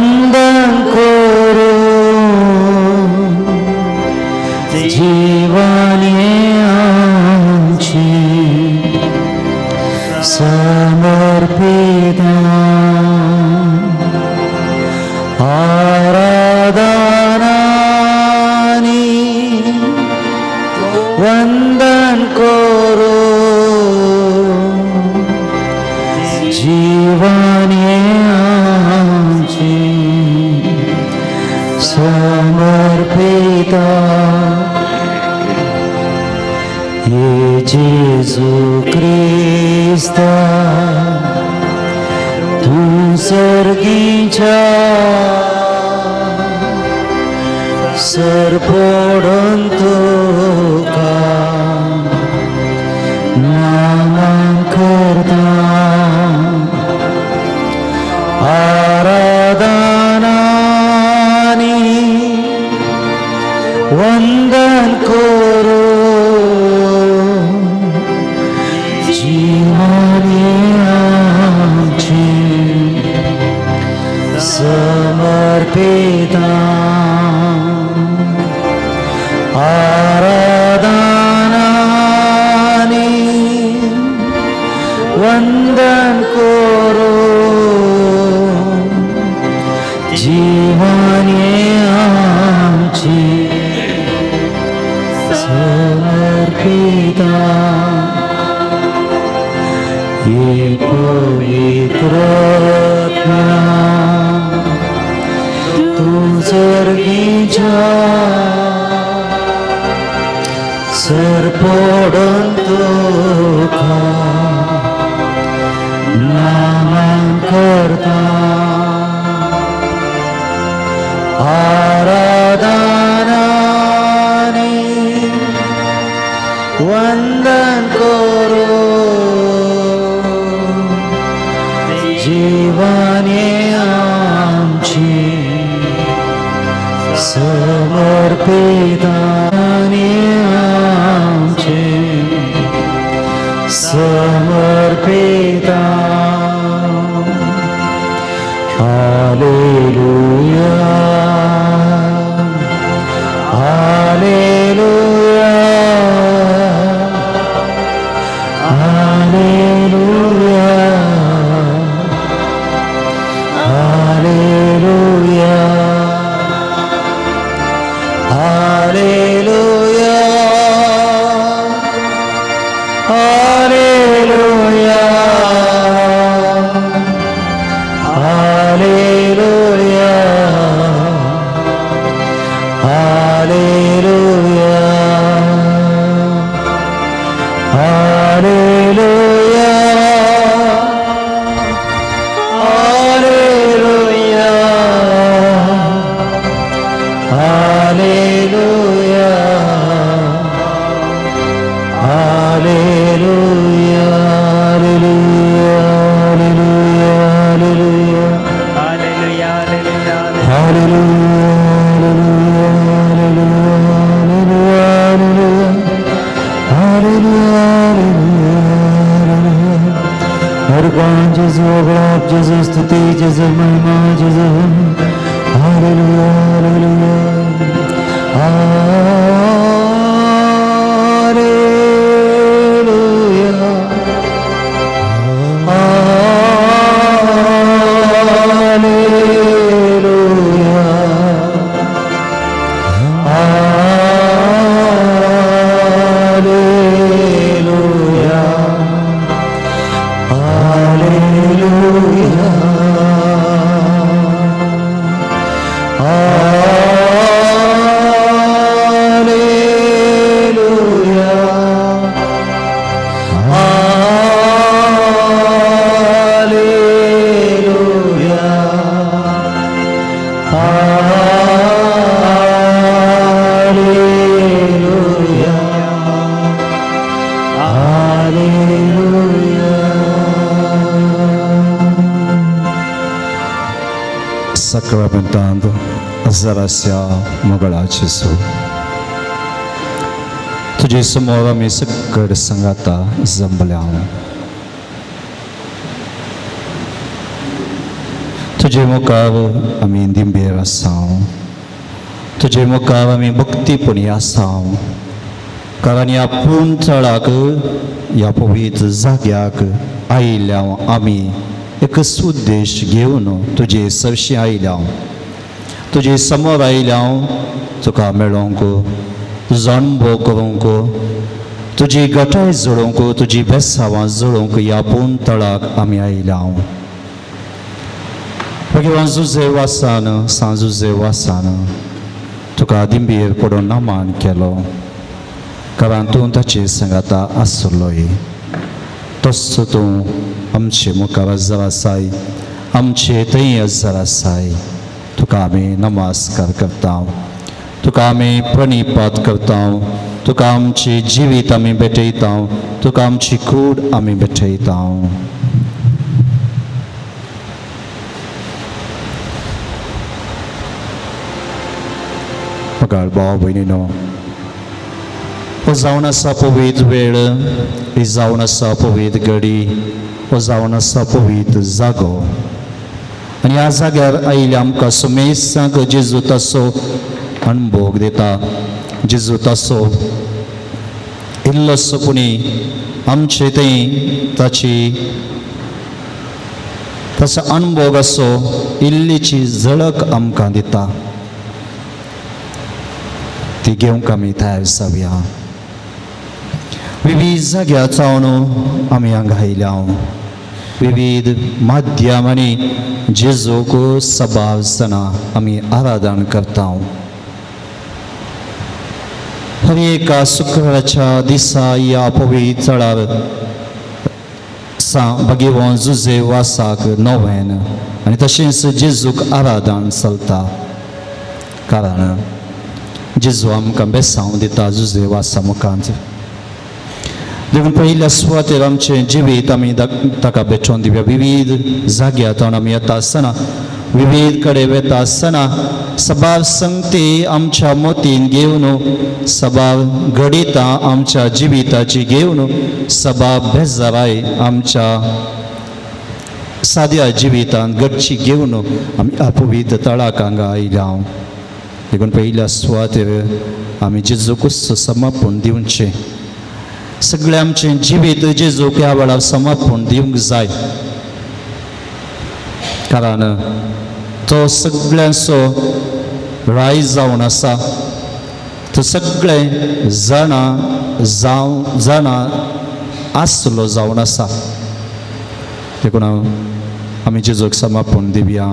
वंदन करू जीवन आमची समर्पिता आराधनानी वंदन करू जीवन आमची समर्पिता ये जेजू क्रिस्ता तूं सर्गीच्या सरपडून तुका नामान करता आराधनानी वंदन करू जीवन आमची समर्पिता आराधनानी वंदन करू जीवन आमची समर्पिता ये पवित्र तूं सर्गीच्या सरपडून तुका नामान करता आराधनानी वंदन करू जीवन आमची समर्पिता आमचे समर्पिता हालेलुया हालेलुया हालेलुया हालेलुया हालेलुया हालेलुया हालेलुया हालेलुया हालेलुया हालेलुया हालेलुया हालेलुया हालेलुया हालेलुया हालेलुया हालेलुया। हालेलुया हालेलुया हालेलुया हालेलुया। भगवान जेजू अगलाप जेजू स्तुति जेजू महिमा जेजू हालेलुया हालेलुया हालेलुया हालेलुया हालेलुया हालेलुया हालेलुया हालेलुया हालेलुया हालेलुया। Sacramentando जराश्या मंगळाची सू तुजे समोर आमी सकड सांगाता जमल्या। तुजे मुखार आमी दिंबेर आसा, तुजे मुखार आमी भक्तीपणी आसा, कारण ह्या पूर्ण थळाक ह्या पवित्र जाग्याक आयिल्ल्या आमी एकच उद्देश घेवन तुजे सरशी आयल्या, तुजे समोर आयल्या तुका मेळोवंक, तुजो अणभव करूंक, तुजी गटाय जोडोवंक, तुजी बेसावां जोडोवंक ह्या पूर्ण थळाक आमी आयल्या. भगवान जुजे वासान, सांजुजे वासान तुका दिंबेर पडून नमान केलो, कारण तूं ताचे सांगाता आसलोय. तसो तूं आमचे मुखार हजर आसाय, आमचे थंय हजर आसाय. तुका आमी नमस्कार करता, तुका आमी प्रणिपात करता, तुका आमची जिवीत आमी भेटयता, तुका आमची कूड आमी भेटयता. पगार भाव भयणीनो, हो जावन आसा पवित्र वेळ, ही जावन आसा पवित्र घडी, हो जावन आसा पवित्र जागो. आनी ह्या जाग्यार आयिल्ल्या आमकां सुमेसांक जेजू ताचो अणभोग दिता, जेजू ताचो इल्लोसो पुणी आमचे थंय ताची ताचो अणभोग असो इल्लीची झळक आमकां दिता. ती घेवंक आमी तयार जावया. विविध जाग्यार जावन आमी हांगा आयल्या, विविध माध्यमांनी जेजूक सभाव जाणां आमी आराधन करता. हर एका शुक्राच्या दिसा ह्या पवित्र थळार भगवान जुजे वासाक नवेन आनी तशेंच जेजूक आराधन चलता, कारण जेजू आमकां बेसांव दिता जुजे वासा मुखांत. देखून पयल्या सुवातेर आमचें जिवीत आमी ताका भेटोवन दिवया. विविध जाग्यार जावन आमी येता आसतना, विविध कडेन वता आसतना सबार संगती आमच्या मतीन घेवन, सबार घडितां आमच्या जिविताची घेवन, सबार बेजाराय आमच्या साद्या जिवितांत घडची घेवन आमी अपवित्र तळाक हांगा आयल्या. देखून पयल्या सुवातेर आमी जेजूकूच समर्पण दिवचें. सगळें आमचें जिवीत जेजूक ह्या वेळार समर्पण दिवंक जाय, कारण तो सगळ्यांचो राय जावन आसा. तो सगळें जाणा जावं जाणा आसलो जावन आसा. देखून आमी जेजूक समर्पण दिवया.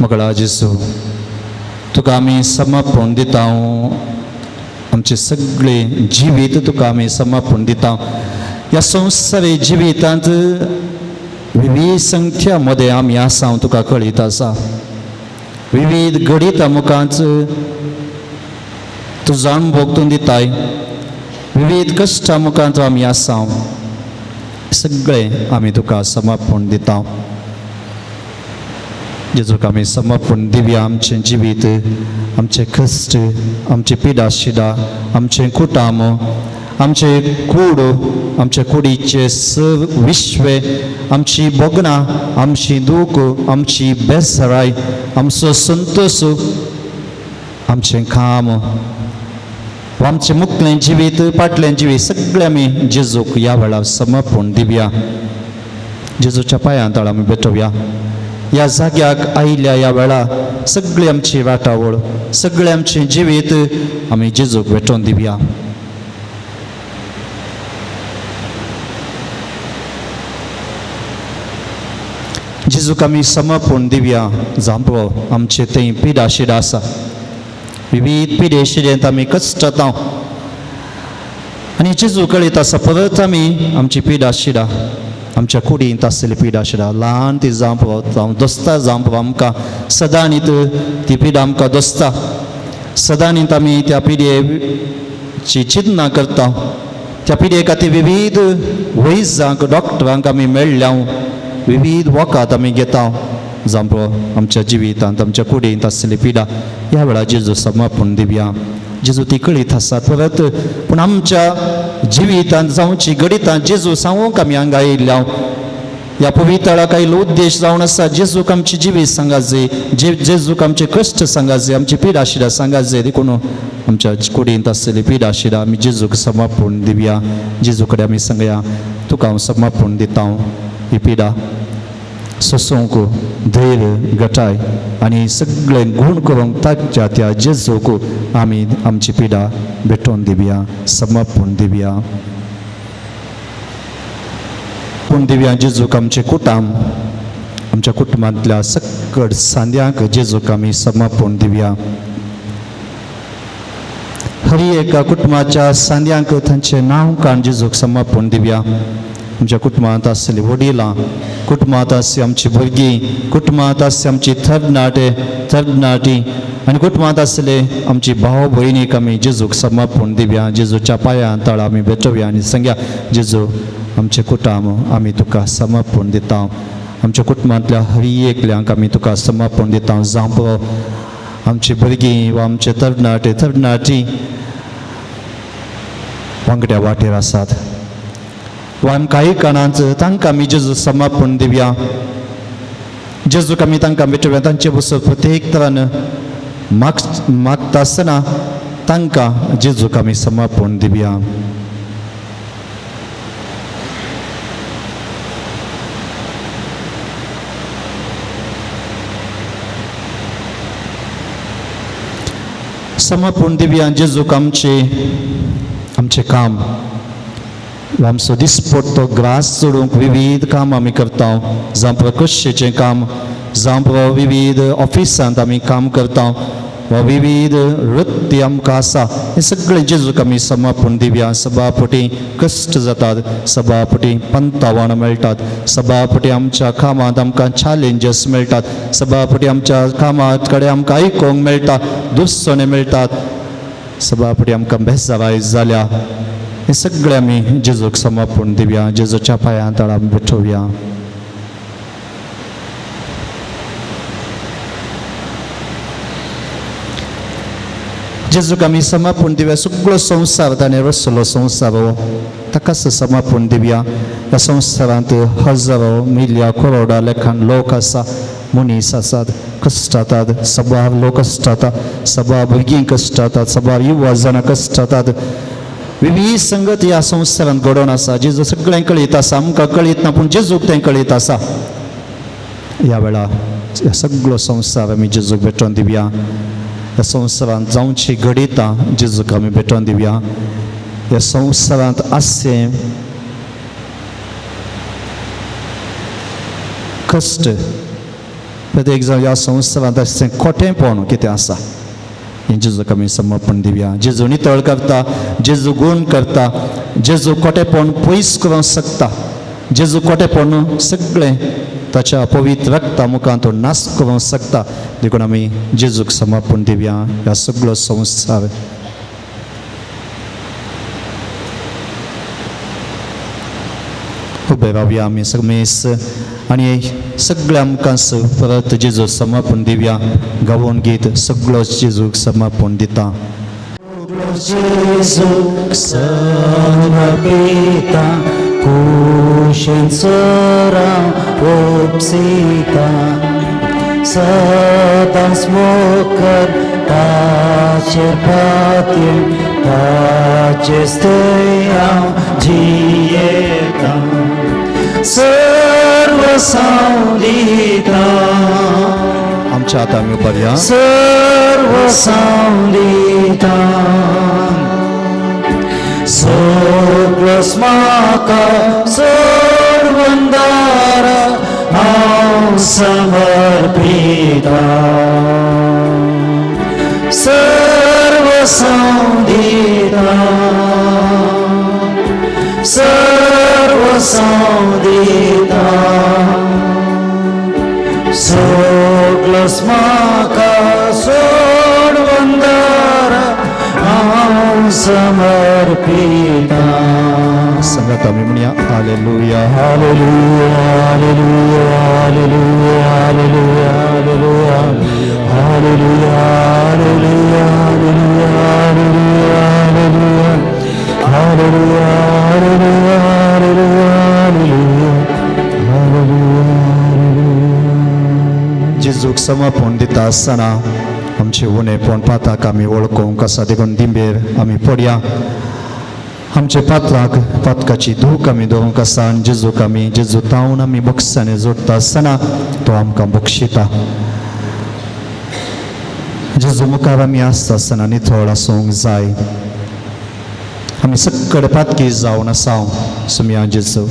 मोगळा जेजू, तुका आमी समर्पण दिता, आमचें सगळें जिवीत तुका आमी समर्पण दिता. ह्या संवसारी जिवितांत विविध संख्या मदें आमी आसा, तुका कळीत आसा. विविध घडितां मुखांत तुजो अणभोग तूं दिताय, विविध कश्टां मुखांत आमी आसा, सगळें आमी तुका समर्पण दिता. जेजूक आमी समर्पण दिवया. आमचें जिवीत, आमचें कश्ट, आमची पिडा शिडा, आमचें कुटाम, आमचें कूड, आमच्या कुडीचे सर्व विश्वे, आमची भोगणां, आमची दूख, आमची बेसराय, आमचो संतोश, आमचें काम, आमचें मुखलें जिवीत, फाटलें जिवीत, सगळें आमी जेजूक ह्या वेळार समर्पण दिवया. जेजूच्या पांयां तळा आमी भेटोवया. ह्या जाग्याक आयिल्ल्या ह्या वेळा सगळी आमची वाटावळ, सगळें आमचें जिवीत आमी जेजूक भेटोवन दिवया. जेजूक आमी समर्पण दिवया. जांबो आमचे थंय पिडा शिडा आसा, विविध पिडे शिडेंत आमी कश्टता आनी जेजू कळीत आसा. परत आमी आमची पिडा शिडा, आमच्या कुडींत आसलेली पिडा शिडा, ल्हान ती जावं जावं दोस्ता जावं, आमकां सदांनीत ती पिडा आमकां दोस्ता. सदांनीत आमी त्या पिडयेची चिंतना करता. त्या पिडये खातीर विविध वैजांक, डॉक्टरांक आमी मेळ्ळ्या, विविध वखद आमी घेता. जावं आमच्या जिवितांत, आमच्या कुडींत आसलेली पिडा ह्या वेळार जेजू समर्पण दिवया. जेजू ती कळीत आसात परत, पूण आमच्या जिवितांत जावची घडितां जेजू सांगूंक आमी हांगा आयिल्ल्या. ह्या पवित्रळाक आयिल्लो उद्देश जावन आसा जेजूक आमची जिवीत सांगात, जेजूक आमचे कश्ट सांगात, आमची पिडा शिडा सांगात. देखून आमच्या कुडींत आसलेली पिडा शिडा आमी जेजूक समर्पण दिवया. जेजू कडेन आमी सांगया, तुका हांव समर्पण दिता, ही पिडा सोसूंक धैर्य गटाय आनी सगळे गूण करूंक ताच्या त्या जेजूक आमी आमची पिडा भेटोवन दिवया, समर्पण दिवया. पूण दिवया जेजूक आमचे कुटुंब, आमच्या कुटुंबांतल्या सकट सांद्यांक जेजूक आमी समर्पण दिवया. हरी एका कुटुंबाच्या सांद्यांक तांचें नांव काण जेजूक समर्पण दिवया. आमच्या कुटुंबांत आसली वडिलां, कुटुंबांत आसली आमची भुरगीं, कुटुंबांत आसली आमची तरणाटे तरणाटी आनी कुटुंबांत आसले आमची भाव भयणीक आमी जेजूक समर्पण दिवया. जेजूच्या पांयां तळा आमी भेटोवया आनी सांगया, जेजू आमचें कुटुंब आमी तुका समर्पण दिता. आमच्या कुटुंबांतल्या हरी एकल्यांक आमी तुका समर्पण दिता. जावं आमची भुरगीं वा आमचे तरणाटे तरणाटी वांगड्या वाटेर आसात वा आमकां कांय तांकां आमी जेजू समर्पण दिवया. जेजूक आमी तांकां भेटोवया. तांचे बसो प्रत्येक तरान मागता आसतना तांकां जेजूक आमी समर्पण दिवया. समर्पण दिवया जेजूक आमचे आमचें काम, आमचो दिसपट्टो ग्रास चडूंक विविध काम आमी करता. जावं कश्येचें काम, जावं विविध ऑफिसांत आमी काम करता वा विविध वृत्ती आमकां आसा, हें सगळें जेजूक आमी समर्पण दिवया. सभापटी कश्ट जातात, सभापटी पंतावान मेळटात, सभापटी आमच्या कामांत आमकां चॅलेंजीस मेळटात, सभापटी आमच्या कामात कडेन आमकां आयकूंक मेळटा, दुसणे मेळटात, सभापटी आमकां बेजाराय जाल्या, हें सगळें आमी जेजूक समर्पण दिवया. जेजूच्या पांयां तळा आमी भेटोवया. जेजूक आमी समर्पण दिवया. सगळो संवसार ताणें रचलो संवसार हो ताकाच समर्पण दिवया. ह्या संवसारांत हजारो मिल्या करोडा लेखान लोक आसा, मनीस आसात, कश्टातात, सबार लोक कश्टातात, सबार भुरगीं कश्टातात, सबार युवा जाणां कश्टातात. विविध संगत ह्या संवसारांत घडोवन आसा. जेजू सगळ्यांक कळीत आसा, आमकां कळीत ना पूण जेजूक तें कळीत आसा. ह्या वेळार ह्या सगळो संवसार आमी जेजूक भेटोवन दिवया. ह्या संवसारांत जावची घडितां जेजूक आमी भेटोवन दिवया. ह्या संवसारांत आसचें कश्ट, प्रत्येक जाण ह्या संवसारांत आसचें खोटेंपण कितें आसा हें जेजूक आमी समर्पण दिवया. जेजू नितळ करता, जेजू गूण करता, जेजू खोटेपण पयस करूंक शकता, जेजू खोटेपण सगळें ताच्या पवित्र रक्ता मुखार तो नाश करूंक शकता. देखून आमी जेजूक समर्पण दिवया ह्या सगळो संवसार. उबे रावया आमी सगळेस आनी सगळ्या आमकां परत जेजू समर्पण दिवया. गावोन गीत सगळो जेजूक समर्पण दिता. जेजूक समर्पिता, कुशीन सरां उपसिता, सदांच मुखार ताचेर पातयेन ताचेच थंय हांव जियेता, सर्व सावं दिता, आमच्या हात आमी उबारया. सर्व सावं दिता, सगळोच म्हाका सोडवंदारा हांव समर्पिता, सर्व सावं दिता, सर्व सावं दिता, सगळोच म्हाका सोडवंदारा हांव समर्पिता. सांगात आमी म्हणया hallelujah. Hallelujah, hallelujah, hallelujah, hallelujah, hallelujah, hallelujah, hallelujah, hallelujah, hallelujah, hallelujah, hallelujah, hallelujah, hallelujah. समर्पण दिता आसतना आमचे उणेपण पाताक आमी वळखूंक आसा देखून दिंबेर आमी पडया. आमचे पात्राक पातकाची दूख आमी दवरूंक आसा आनी जेजूक आमी जेजू तावन आमी बक्षांनी जोडटा आसतना तो आमकां बक्षिता. जेजू मुखार आमी आसता आसतना नितळ आसूंक जाय. आमी सकड पातकी जावन आसा सुमया जेजू.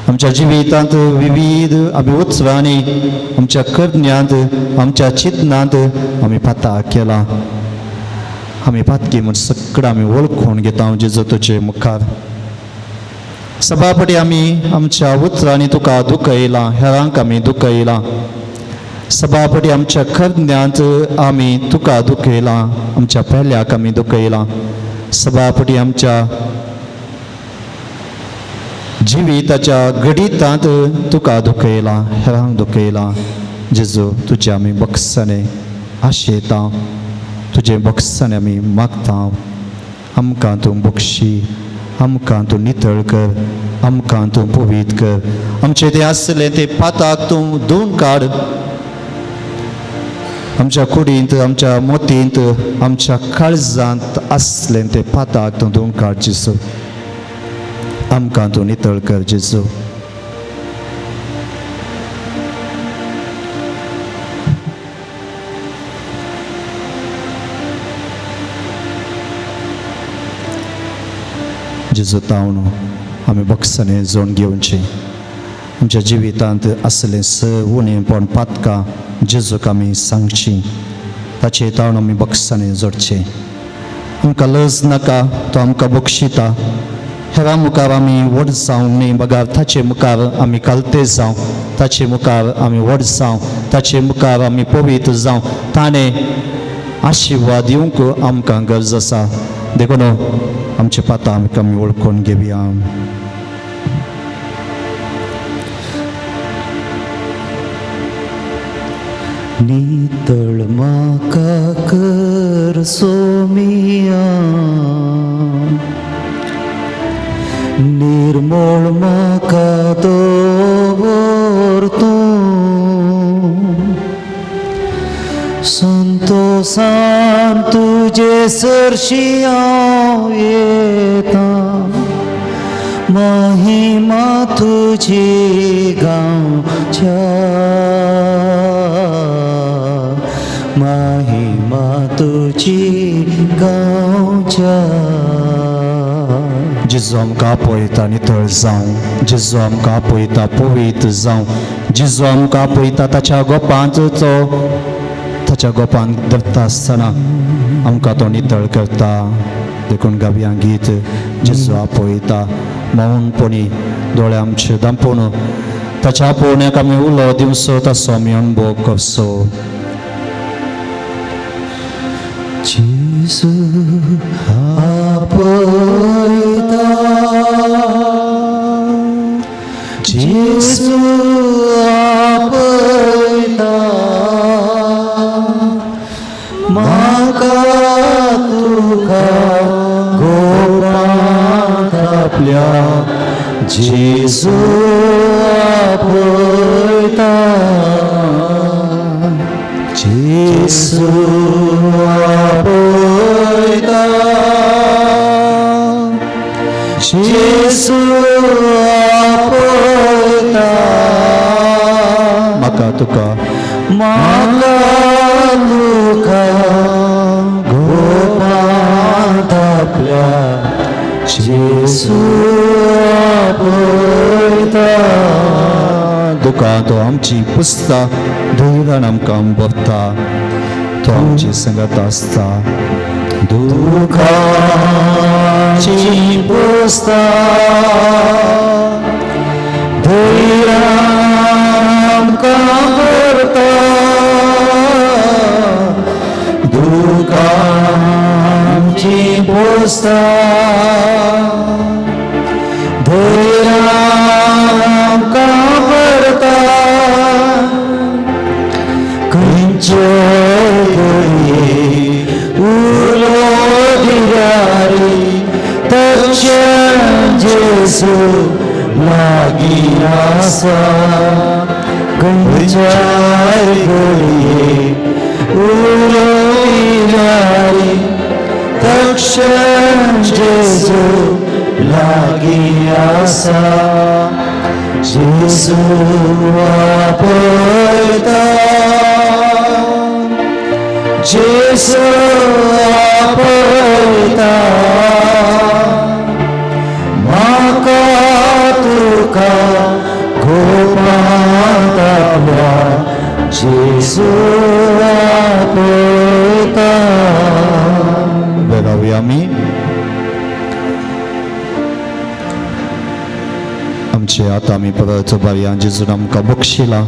आमच्या जिवितांत विविध आमी उत्सवांनी आमच्या करण्यांत आमच्या चिंतनांत आमी पाताक केला. आमी पातकी म्हूण सगळं आमी वळखून घेता जेजू तुजे मुखार. सभापटी आमी आमच्या उतरांनी तुका दुखयलां, हेरांक आमी दुखयलां. सभापटी आमच्या करण्यांत आमी तुका दुखयलां, आमच्या पेल्याक आमी दुखयलां. सभापटी आमच्या जिविताच्या घडितांत तुका दुखयलां, हेरांक दुखयलां. जेजू तुज्या आमी बक्षाने आशेता, तुजें बक्षाने आमी मागता. आमकां तूं बक्षी, आमकां तूं नितळ कर, आमकां तूं पवित्र कर. आमचें तें आसलें तें पाताक तूं धुवन काड. आमच्या कुडींत, आमच्या मोतींत, आमच्या काळजांत आसलें तें पाताक तूं धुवन काड जेजू. आमकां तूं नितळ कर जेजू. जेजू तावन आमी बक्षांनी जोड घेवचें. आमच्या जिवितांत आसलें स उणेपण पातकां जेजूक आमी सांगची, ताचे तावन आमी बक्षांनी जोडचें. आमकां लज नाका, तो आमकां बक्षिता. हेरां मुखार आमी व्हड जावंक न्ही, बगर ताचे मुखार आमी कालते जावं, ताचे मुखार आमी व्हड जावं, ताचे मुखार आमी पवित्र जावं. ताणें आशिर्वाद दिवंक आमकां गरज आसा. देखून आमचे पातां आमी कमी वळखून घेवया. नितळ म्हाका कर सोमिया, निर्मळ म्हाका दवर तूं, संतोसान तुजे सरशी हांव येता, महिमा तुजी गांवच्या, महिमा तुजी गांवच्या. जेजू आमकां आपयता नितळ जावं, जेजू आमकां आपयता पवित्र जावं, जेजू आमकां आपयता ताच्या गोपांत. तो ताच्या गोपांत धरता आसतना आमकां तो नितळ करता. देखून गावया गीत जेजू आपयता. मौनपणी दोळे आमचे दांपून ताच्या आपोवण्याक आमी उलो दिवचो, ताचो आमी अणभव करचो. जेजू आपयता, जेजू आपयता, म्हाका तुका गोपांत आपल्या, जेजू आपयता, जेजू आपयता, जेजू आपयता, म्हाका तुका, म्हाका तुका गोपांत आपल्या, जेजू आपयता. दुकां तो आमची पुसता, धैर्यान आमकां भरता, तो आमची संगत आसता. दुखाची पुसता, धैर्यान आमकां भरता, दुखाची पुसता, धैर्यान आमकां भरता. खंयचे घडये उलो दिल्यारी तक्षण जेजू लागीं आसा, खंयच्याय घडये उलयल्यार तक्षण जेजू लागीं आसा जेजू आपयता जेजू आपयता म्हाका तुका गोपांत आपल्या जेजू आपयता. वेगावया आमी आमचे आतां आमी परत बारया जेजून आमकां बक्षिला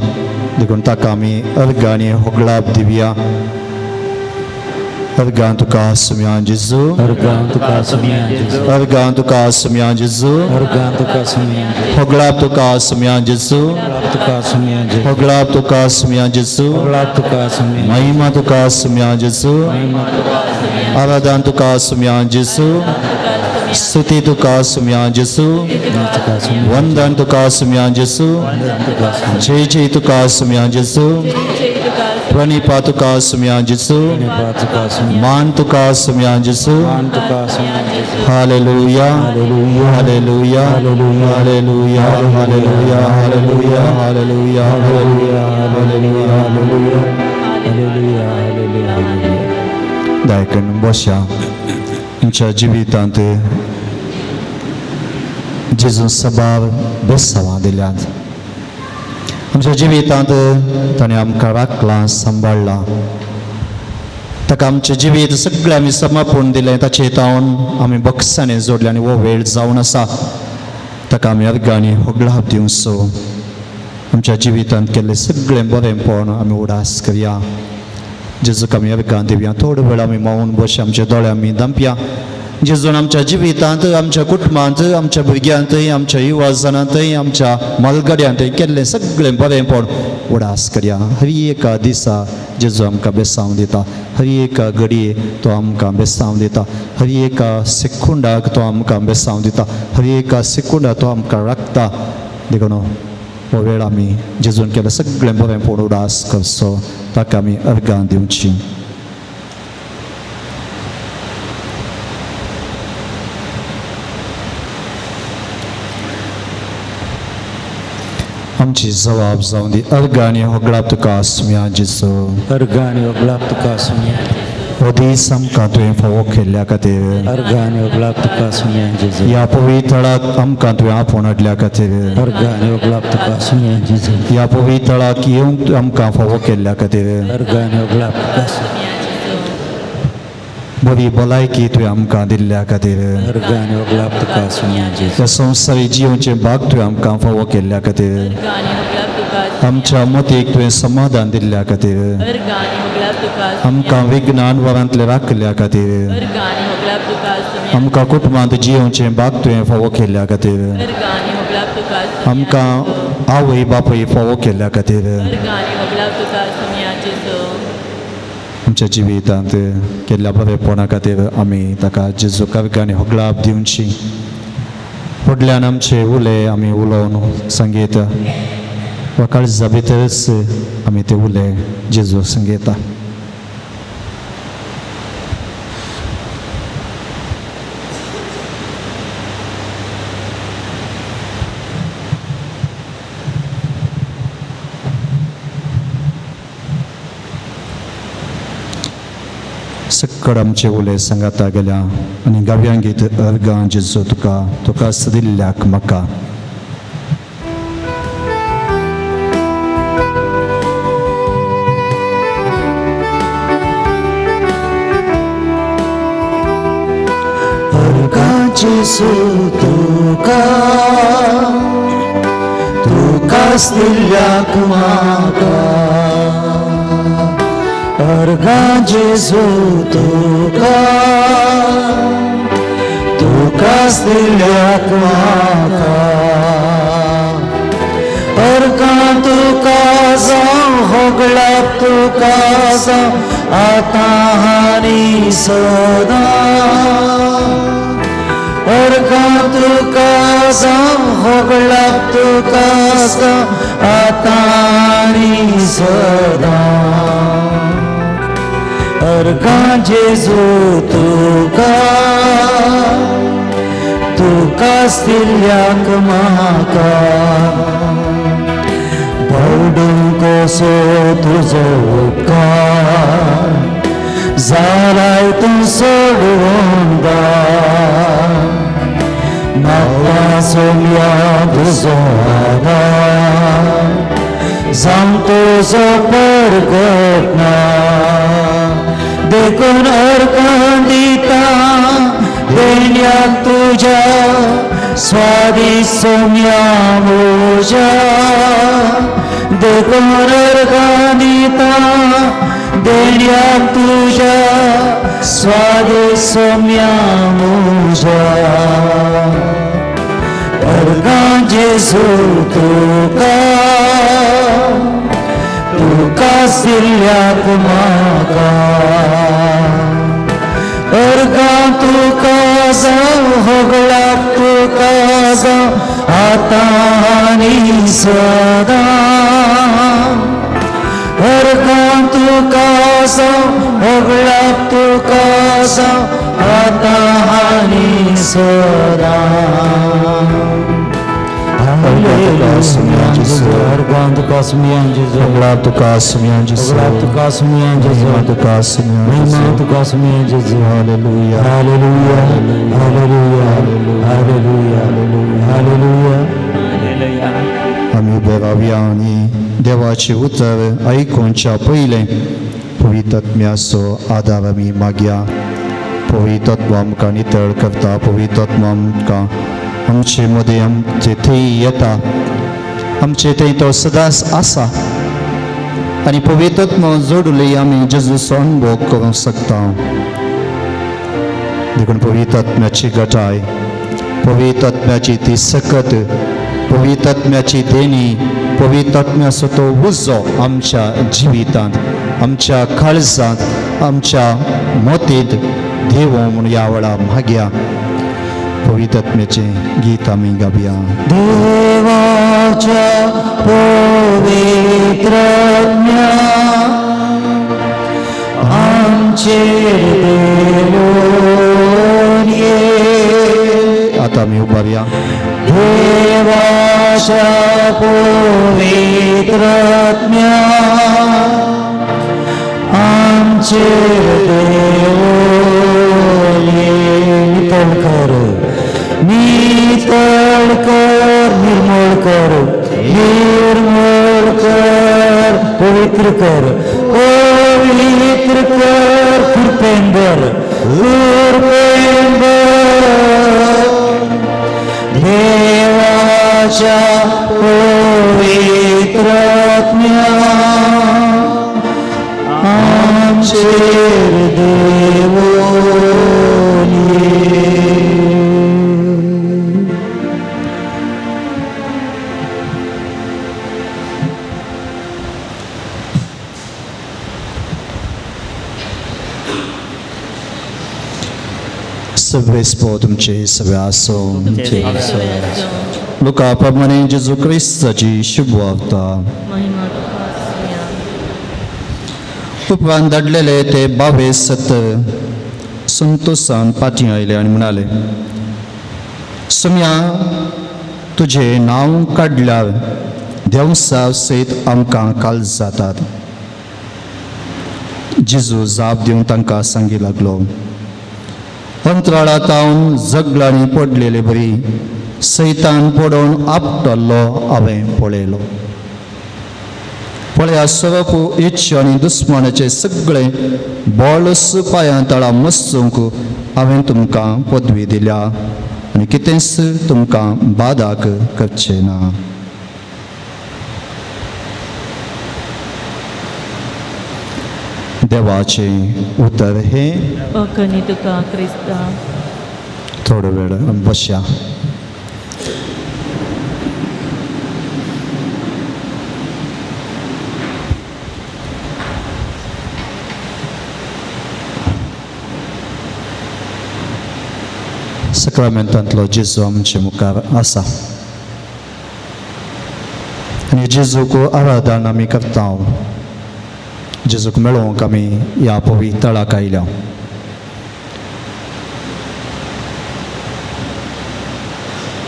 देखून ताका आमी अर्गां आनी होगळाप दिवया. अर्गां तुका आसुया जेजू, अर्गां तुका आसुया जेजू, अर्गां तुका आसुया जेजू, अर्गां तुका आसुया जेजू, होगळाप तुका आसुया जेजू, तुका आसुया जेजू, होगळाप तुका आसुया जेजू, होगळाप तुका आसुया, महिमा तुका आसुया जेजू, आराधन तुका आसुया जेजू, स्तुती तुका आसुया जेजू, वंदन तुका आसुया जेजू, जय जय तुका आसुया जेजू, प्रणिपा तुका आसुया जेजू, मान तुका आसुया जेजू. Hallelujah, hallelujah, hallelujah, hallelujah, hallelujah, hallelujah, hallelujah, hallelujah, hallelujah. दायकन बशा आमच्या जिवितांत जेजून सबार बेसावां दिल्यात. आमच्या जिवितांत ताणें आमकां राखलां, सांबाळ्ळां. ताका आमचें जिवीत सगळें आमी समर्पण दिलें. ताचे तावन आमी बक्षांनी जोडलें आनी हो वेळ जावन आसा ताका आमी अर्गांनी होगळाप दिवचो. आमच्या जिवितांत केल्लें सगळें बरेंपण आमी उडास करया. जेजूक आमी अर्गां दिवया. थोडो वेळ आमी मावून बस आमच्या दोळे आमी दांपया. जेजून आमच्या जिवितांत, आमच्या कुटुंबांत, आमच्या भुरग्यांतय, आमच्या युवाजनांतय, आमच्या मालगड्यांतय केल्लें सगळें बरेंपण उडास करया. हर एका दिसा जेजू आमकां बेसांव दिता, हर एका घडये तो आमकां बेसांव दिता, हर एका सेकुंडाक तो आमकां बेसांव दिता, हर एका सेकुंडाक तो आमकां राखता. देखून हो वेळ आमी जेजून केलें सगळें बरेंपण उडास करचो. ताका आमी अर्गां दिवची. आमची जबाब जावं दी. अर्गां आनी होगळाप तुका आसुया जेजू, अर्गां आनी होगळाप तुका आसुया. हो दीस आमकां तुवें फावो केल्ल्या खातीर, अर्गां आनी होगळाप तुका आसुया जेजू, ह्या पवित्रळाक आमकां तुवें आपोवन हाडल्या खातीर, अर्गां आनी होगळाप तुका आसुया जेजू, ह्या पवित्रळाक येवंक आमकां फावो केल्ल्या खातीर, अर्गां आनी होगळाप तुका आसुया. बरी भलायकी तुवें आमकां दिल्ल्या खातीर, अर्गां आनी होगळाप तुका आसुया जेजू, ह्या संवसारी जिवचें भाग तुवें आमकां फावो केल्ल्या खातीर, आमच्या मतीक तुवें समाधान दिल्ल्या खातीर, आमकां विज्ञान वरांतलें राखल्या खातीर, आमकां कुटुंबांत जियोवचें भाग तुवें फावो केल्ल्या खातीर, आमकां आवय बापूय फावो केल्ल्या खातीर, आमच्या जिवितांत केल्ल्या बरेपणा खातीर आमी ताका जेजूक अर्गां आनी होगळाप दिवची. व्हडल्यान आमचे उले आमी उलोवन संगीत वा काळजा भितरच आमी ते उले जेजू संगीता. सक्कड आमचे उले सांगाता गेल्या आनी गाव्यांगीत अर्गां जेजू तुका तुका दिल्ल्याक म्हाका. अर्गां जेजू तुका तुकाच दिल्ल्याक म्हाका, अर्गां जेजू तुका तुकाच दिल्ल्याक म्हाका, अर्गां तुका जावं होगळाप तुका जावं आतां आनी सदां, अर्गां तुका जावं होगळाप तुका जावं आतां आनी सदां. अर्गां जेजू तुका, तुकाच दिल्ल्याक म्हाका. भोवडूंक कसो तुजो उपकार जालाय तूं सोडून दार. म्हाका सोम्या तुजो आदार जावं तुजो परगटना. देखून अर्गां दिता देण्याक तुज्या स्वादी सोम्या म्हज्या. देखून अर्गां दिता देण्याक तुज्या स्वादी सोम्या म्हज्या. अर्गां जेजू तुका, तुकाच दिल्ल्याक म्हाका. अर्गां तुका जावं होगळाप तुका जावं आतां आनी सदां. अर्गां तुका जावं होगळाप तुका जावं आतां आनी सदां. अर्गां तुका सुमयां जेजू, होगळाप तुका सुमयां जेजू, होगळाप तुका सुमयां जेजू, महिमा तुका सुमयां महिमा तुका सुमयां जेजू. हालेलुया हालेलुया हालेलुया हालेलुया हालेलुया. हालेलुया. आमी उबे रावया आनी देवाचें उतर आयकुच्या पयलें पवित्र आत्म्याचो आदार आमी मागया. पवित्र आत्मा आमकां नितळ करता. पवित्र आत्मा आमकां आमचे मदें आमचे थंय येता, आमचे थंय तो सदांच आसा आनी पवित्र आत्मा जोडले आमी जेजूचो अनुभव करूंक शकता. देखून पवित्र आत्म्याची गटाय, पवित्र आत्म्याची ती सकत, पवित्र आत्म्याची देणी, पवित्र आत्म्याचो तो उजो आमच्या जिवितांत, आमच्या काळजांत, आमच्या मोतींत देव म्हूण ह्या वेळा मागया. पवित्र आत्म्याचें गीत आमी गावया. देवाच्या पवित्र आत्म्या आमचेर देवून ये. आतां आमी उबारया. देवाच्या पवित्र आत्म्या आमचेर देवून ये. नितळ कर, नितळ कर, निर्मूळ कर, निर्मूळ कर, पवित्र कर, पवित्र कर, कृपेन भर, कृपेन भर. देवाच्या पवित्र आत्म्या आमचेर देवून ये. सगळे तुमचे सगळे आसो. लुका प्रमाणे जेजू क्रिस्ताची शुभ वार्ता. महिमा तुका आसुया. उपरांत धाडलेले ते 22 संतोषान पाटी आयले आनी म्हणाले, सुम्या तुजें नांव काडल्यार देवसा सयत आमकां काल जातात. जेजू जाप दिवन तांकां सांगी लागलो, अंतराळांत जगलांनी पडलेले बरी सैतान पडोवन आपटल्लो हांवें पळयलो. पळया सरप इच्छा आनी दुस्मानाचे सगळे बळस पांयां तळा मस्तूंक हांवें तुमकां पदवी दिल्या आनी कितेंच तुमकां बादाक करचें ना. देवाचें उतर हें. अकनी तुका क्रिस्ता. थोडो वेळ बसया. सक्रामेंतांतलो जेजू आमचे मुखार आसा आनी जेजूक आराधन आमी करता. जेजूक मेळोवंक आमी ह्या पवित्र तळाक आयल्या.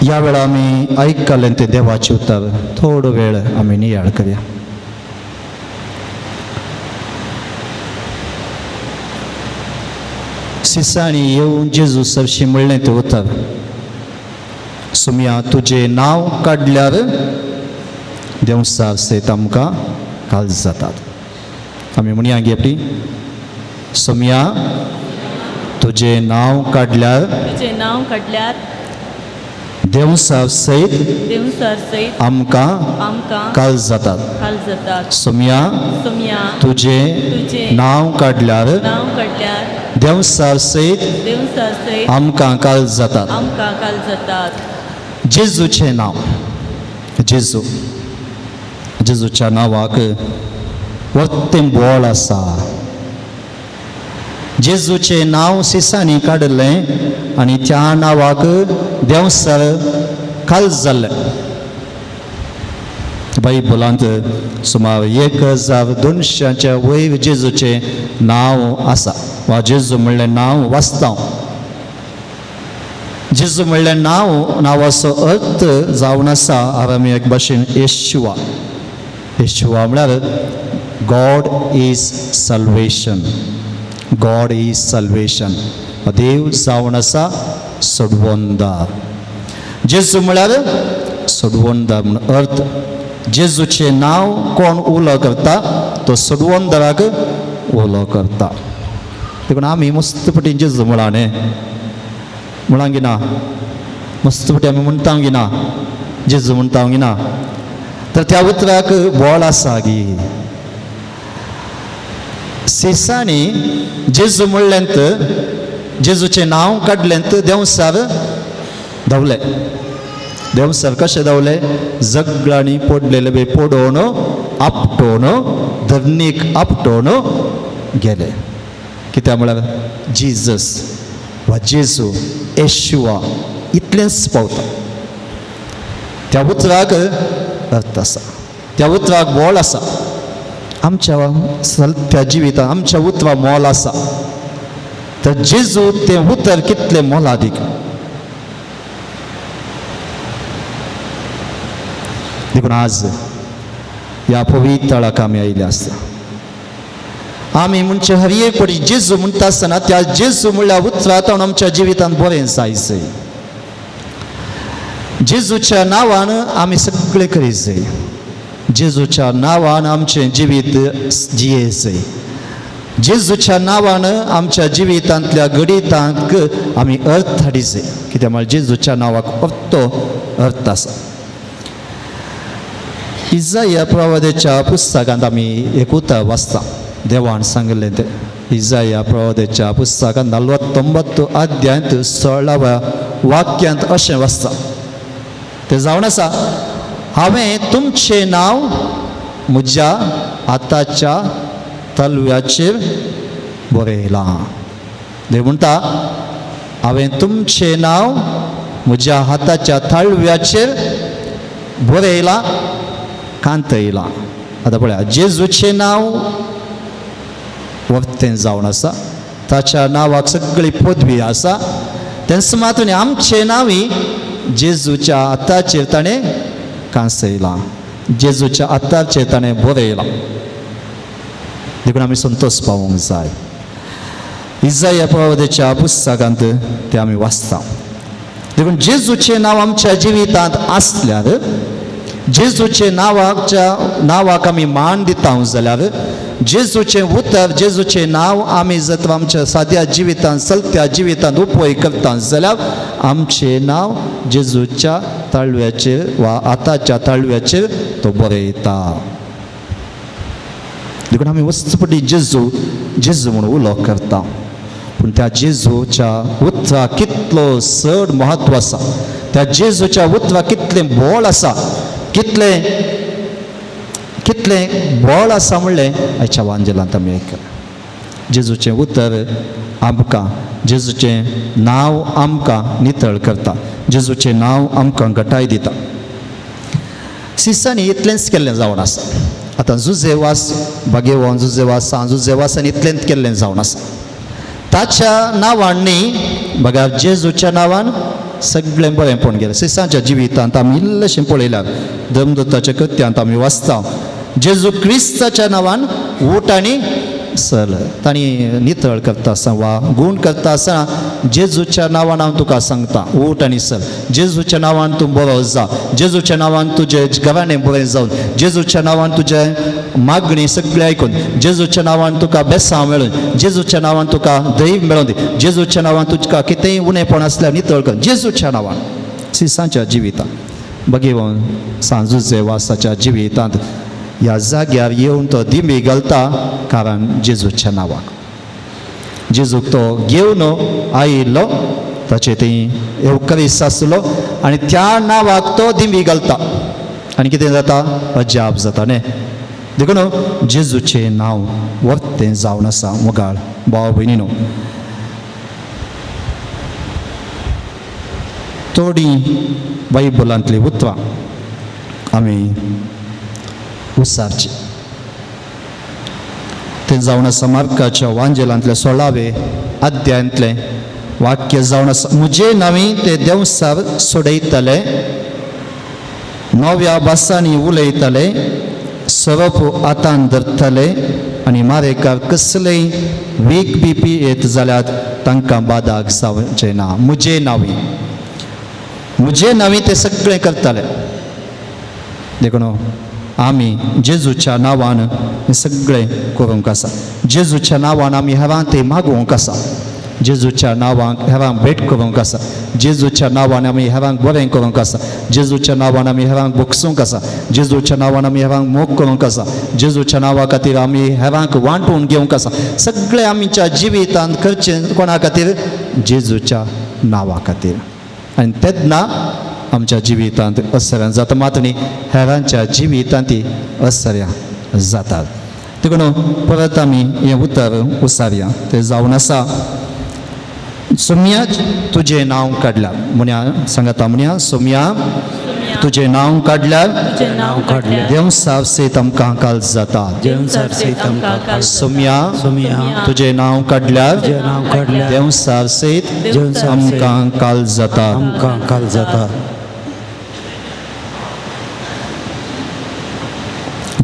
ह्या वेळार आमी आयकलें तें देवाचें उतर थोडो वेळ आमी नियाळ करया. सिसांनी येवन जेजू सरशी म्हणलें तें उतर, सुमया तुजें नांव काडल्यार देंवसार सयत आमकां काल जातात. आमी म्हणया गे आपली, सुमया तुजें नांव काडल्यार, तुजें नांव काडल्यार देंवसार सयत देंवसार सयत आमकां आमकां काल जातात. काल जातात. सुमया सुमया तुजें तुजें नांव काडल्यार नांव काडल्यार देंवसार सयत देंवसार सयत आमकां काल जातात. आमकां काल जातात. जेजूचें नांव, जेजू, जेजूच्या नांवाक वर्तें बोळ आसा. जेजूचें नांव सिसांनी काडिल्लें आनी त्या नांवाक देंवसार काल जाल्लें. बायबलांत सुमार 1200 वयर जेजूचें नांव आसा वा जेजू म्हणलें नांव वाचता. जेजू म्हणलें नांव, नांवाचो अर्थ जावन आसा आरामी एक भाशेन येशुआ. येशुआ म्हळ्यार God is salvation. God is salvation. देव जावन आसा सोडवंदार. जेजू म्हळ्यार सोडवंदार म्हूण अर्थ. जेजूचें नांव कोण उलो करता तो सोडवंदाराक उलो करता. देखून आमी मस्त पटी जेजू म्हळा न्ही, म्हळां गिना, मस्त पटी आमी म्हणटा गिना, जेजू म्हणटा गिना, तर त्या उतराक बोळ आसा गी. सिसांनी जेजू म्हणलें, जेजूचें नांव काडलें, देंवसार धांवले. देंवसार कशें धांवले? जगळांनी पडलेले बी पडोवन आपटोवन धरणीक आपटोवन गेले. कित्याक म्हळ्यार जिजस वा जेजू, येशुआ इतलेंच पावता. त्या उतराक अर्थ आसा, त्या उतराक बोळ आसा. आमच्या सत्या जिवितांत आमच्या उतरा मोल आसा. तर जेजू तें उतर कितलें मोलादीक. देखून आज ह्या पवित्र तळाक आमी आयिल्ले आसता. आमी म्हणचे हर एक पटी जेजू म्हणटा आसतना त्या जेजू म्हणल्यार उतरांत आमच्या जिवितांत बरें जायचें. जेजूच्या नांवान आमी सगळें करीत जाय. जेजूच्या नांवान आमचें जिवीत जियेचें. जेजूच्या नांवान आमच्या जिवितांतल्या गणितांक आमी अर्थ हाडीचे. कित्याक म्हळ्यार जेजूच्या नांवाक अर्थ अर्थ आसा. इजाया प्रवादेच्या पुस्तकांत आमी एक उतर वाचता. देवान सांगिल्लें तें इजाया प्रवादेच्या पुस्तकांत 49 अध्यायांत 16व्या वाक्यांत अशें वाचता. तें जावन आसा, हांवें तुमचें नांव म्हज्या हाताच्या तलव्याचेर बरयलां. देव म्हणटा, हांवें तुमचें नांव म्हज्या हाताच्या तळव्याचेर बरयलां, कांतयलां. आतां पळया, जेजूचें नांव वर्तें जावन आसा, ताच्या नांवाक सगळी पदवी आसा. तेंच मात्र न्ही, आमचें नांवूय जेजूच्या हाताचेर ताणें कांसयलां, जेजूच्या हाताचेर ताणें बरयलां. देखून आमी संतोश पावूंक जाय. इजाया प्रवादेच्या पुस्तकांत तें आमी वाचता. देखून जेजूचें नांव आमच्या जिवितांत आसल्यार, जेजूचे नांवाच्या नांवाक आमी मान दिता जाल्यार, जेजूचें उतर, जेजूचें नांव आमी जर आमच्या साद्या जिवितांत चलत्या जिवितांत उपयोग करता जाल्यार आमचें नांव जेजूच्या ताळव्याचेर वा हाताच्या ताळव्याचेर तो बरयता. देखून आमी वस्तुपटी जेजू जेजू म्हणून उलो करता, पूण त्या जेजूच्या उतराक कितलो चड म्हत्व आसा, त्या जेजूच्या उतराक कितलें बोळ आसा, कितलें कितलें बळ आसा म्हणलें आयच्या वांजेलांत आमी आयकलें. जेजूचें उतर आमकां, जेजूचें नांव आमकां नितळ करता, जेजूचें नांव आमकां घटाय दिता. सिसांनी इतलेंच केल्लें जावन आसा. आतां जुजेवास बागेवन जुजेवास सांजुजेवासान इतलेंच केल्लें जावन आसा. ताच्या नांवान न्ही बघा जेजूच्या नांवान सगळें बरें पळोवन गेलें. सिसांच्या जिवितांत आमी इल्लेशें पळयल्यार दमदूताच्या कृत्यांत आमी वाचता जेजू क्रिस्ताच्या नांवान ऊट आनी सल तांणी नितळ करता आसतना वा गूण करता आसतना जेजूच्या नांवान हांव तुका सांगता ऊट आनी सल, जेजूच्या नांवान तूं बरो जा, जेजूच्या नांवान तुजें घराणें बरें जावन, जेजूच्या नांवान तुजें मागणी सगळें आयकून, जेजूच्या नांवान तुका बेसांव मेळून, जेजूच्या नांवान तुका दैव मेळून दी, जेजूच्या नांवान तुका कितेंय उणेपण आसल्यार नितळ कर, जेजूच्या नांवान. सिसांच्या जिवितांत बगेवन सांजुचे वासाच्या जिवितांत ह्या जाग्यार येवन तो दिमी घालता कारण जेजूच्या नांवाक. जेजूक तो घेवन आयिल्लो, ताचे थंय येवकरीस आसलो आनी त्या नांवाक तो दिमी घालता आनी कितें जाता, अजाप जाता न्ही. देखून जेजूचें नांव वर्तें जावन आसा. मोगाळ भाव भयणीनो, थोडीं बायबलांतलीं उतरां आमी उसारची. तें जावन आसा मार्काच्या वांजेलांतलें 16वे अध्यायांतलें वाक्य जावन आसा, म्हजे नांवी ते देंवसार सोडयतले, नव्या भासांनी उलयतले, सोरोप हातान धरतले आनी मारेकार कसलेय वीक बी पियेत जाल्यार तांकां बादाक जावचें ना. म्हजे नांवी, म्हजे नांवी ते सगळें करतले. देखून आमी जेजूच्या नांवान हें सगळें करूंक आसा. जेजूच्या नांवान आमी हेरांक तें मागोवंक आसा. जेजूच्या नांवाक हेरांक भेट करूंक आसा. जेजूच्या नांवान आमी हेरांक बरें करूंक आसा. जेजूच्या नांवान आमी हेरांक भोगसूंक आसा. जेजूच्या नांवान आमी हेरांक मोग करूंक आसा. जेजूच्या नांवा खातीर आमी हेरांक वांटून घेवंक आसा. सगळें आमच्या जिवितांत करचें कोणा खातीर? जेजूच्या नांवा खातीर. आनी तेन्ना आमच्या जिवितांत असऱ्यां जाता, मात न्ही हेरांच्या जिवितांत ती असऱ्यां जातात. देखून परत आमी हें उतर उसारया. तें जावन आसा, सोम्या तुजें नांव काडल्यार, म्हणया सांगाता, म्हणया सोम्या तुजें नांव काडल्यार देवसार सयत आमकां काल जाता. सोम्या तुजें नांव काडल्यार देवसार सयत आमकां काल जाता.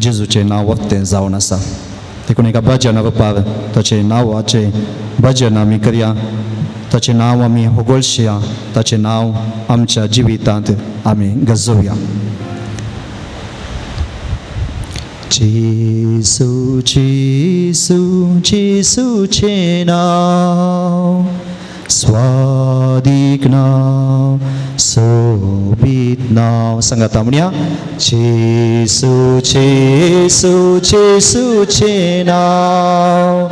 जेजूचें नांव वक्तें जावन आसा. देखून एका भजन रुपार ताचें नांवाचें भजन आमी करया, ताचें नांव आमी होगोळशया, ताचें नांव आमच्या जिवितांत आमी गजोवया. जेजू जेजू जेजूचें नांव स्वादीक नांव सोबीत नांव. सांगाता म्हणया, जेजू जेजू जेजूचें नांव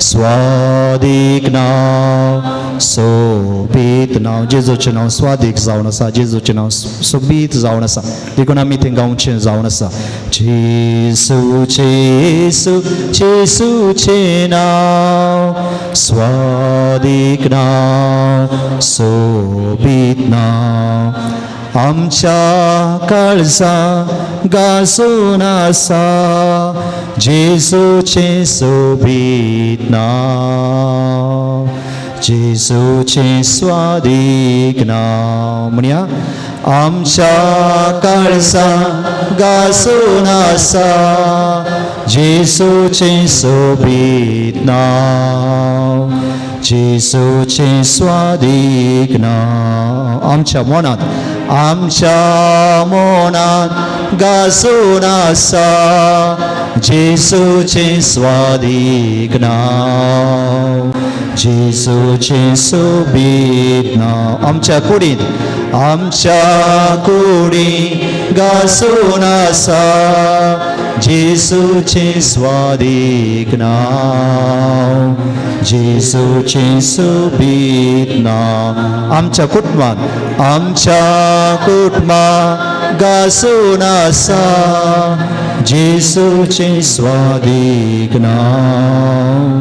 स्वादीक नांव सोबीत नांव. जेजूचें नांव स्वादीक जावन आसा, जेजूचें नांव सोबीत जावन आसा. देखून आमी तें गावचें जावन आसा. जेजू जेजू जेजूचें नांव स्वादीक नांव सोबीत नांव आमच्या काळजा गाजून आसा जेजूचें सोबीत नांव जेजूचें स्वादीक नांव. म्हणया, आमच्या काळजा गाजून आसा जेजूचें सोबीत नांव जेजूचें स्वादीक नांव. आमच्या मनांत, आमच्या मनांत गाजून आसा जेजूचें स्वादीक नांव जेजूचें सोबीत नांव. आमच्या कुडींत, आमच्या कुडींत गाजून आसा जेजूचें स्वादीक नांव जेजूचें सोबीत नांव. आमच्या कुटुंबांत, आमच्या कुटुंबांत गाजून आसा जेजूचें स्वादीक नांव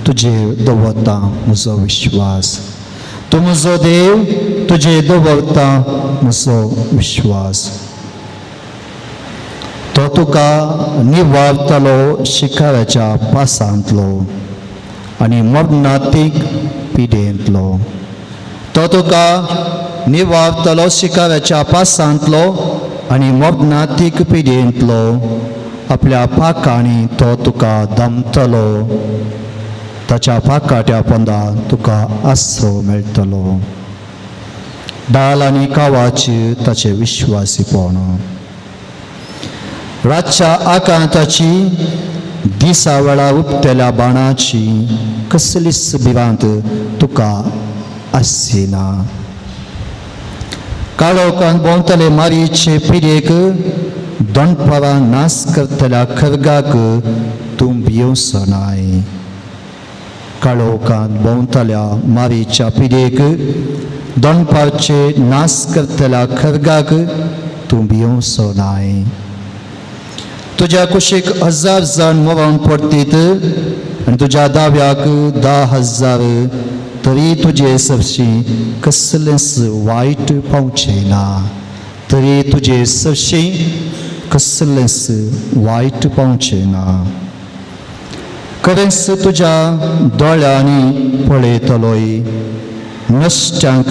तुजेर दवरता म्हजो विश्वास. तूं म्हजो देव, तुजेर दवरता म्हजो विश्वास. तो तुका निवारतलो शिकाराच्या पासांतलो आनी मरणातीक पिडेंतलो. तो तुका निवारतलो शिकाराच्या पासांतलो आनी मरणातीक पिडेंतलो. आपल्या पाकांनी तो तुका दमतलो, ताच्या पाकाट्या पोंदा तुका आसरो मेळटलो. दाल आनी कावाची ताचे विश्वासीपण. रातच्या आकांताची, दिसा वेळा उपतेल्या बाणाची कसलीच भिरांत तुका आसना. काळोखान भोंवतले मारीचे पिडेक, दनपारां नाश करतल्या खर्गाक तूं भियोवचो नाय. काळोखान भोंवतल्या मारीच्या पिडेक, दनपारचे नाश करतल्या खर्गाक तूं भियोवचो नाय. तुज्या कुशीक 1000 जाण मरण पडटीत आनी तुज्या दाव्याक 10,000, तरी तुजे सरशी कसलेंच वायट पावचें ना. तरी तुजे सरशी कसलेंच वायट पावचें ना. खरेंच तुज्या दोळ्यांनी पळयतलोय नश्ट्यांक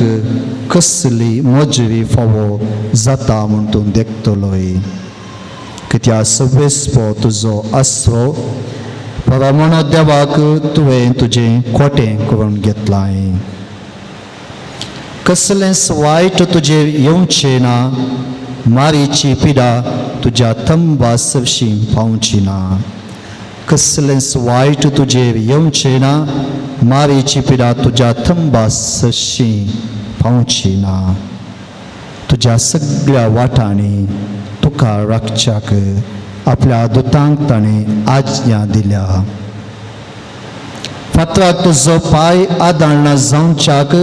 कसली मजरी फावो जाता म्हूण तूं देखतलोय. कित्याक सवेसपो तुजो आसरो परमण देवाक तुवें तुजें खोटें करून घेतलां. कसलेंच वायट तुजेर येवचें ना, मारीची पिडा तुज्या तंबा सरशी पावची ना. कसलेंच वायट तुजेर येवचें ना, मारीची पिडा तुज्या तंबा सरशी पावची ना. तुज्या सगळ्या वाटांनी तुका राखच्याक आपल्या दुतांक ताणें आज्ञा दिल्या. फातराक तुजो पांय आदाळना जावच्याक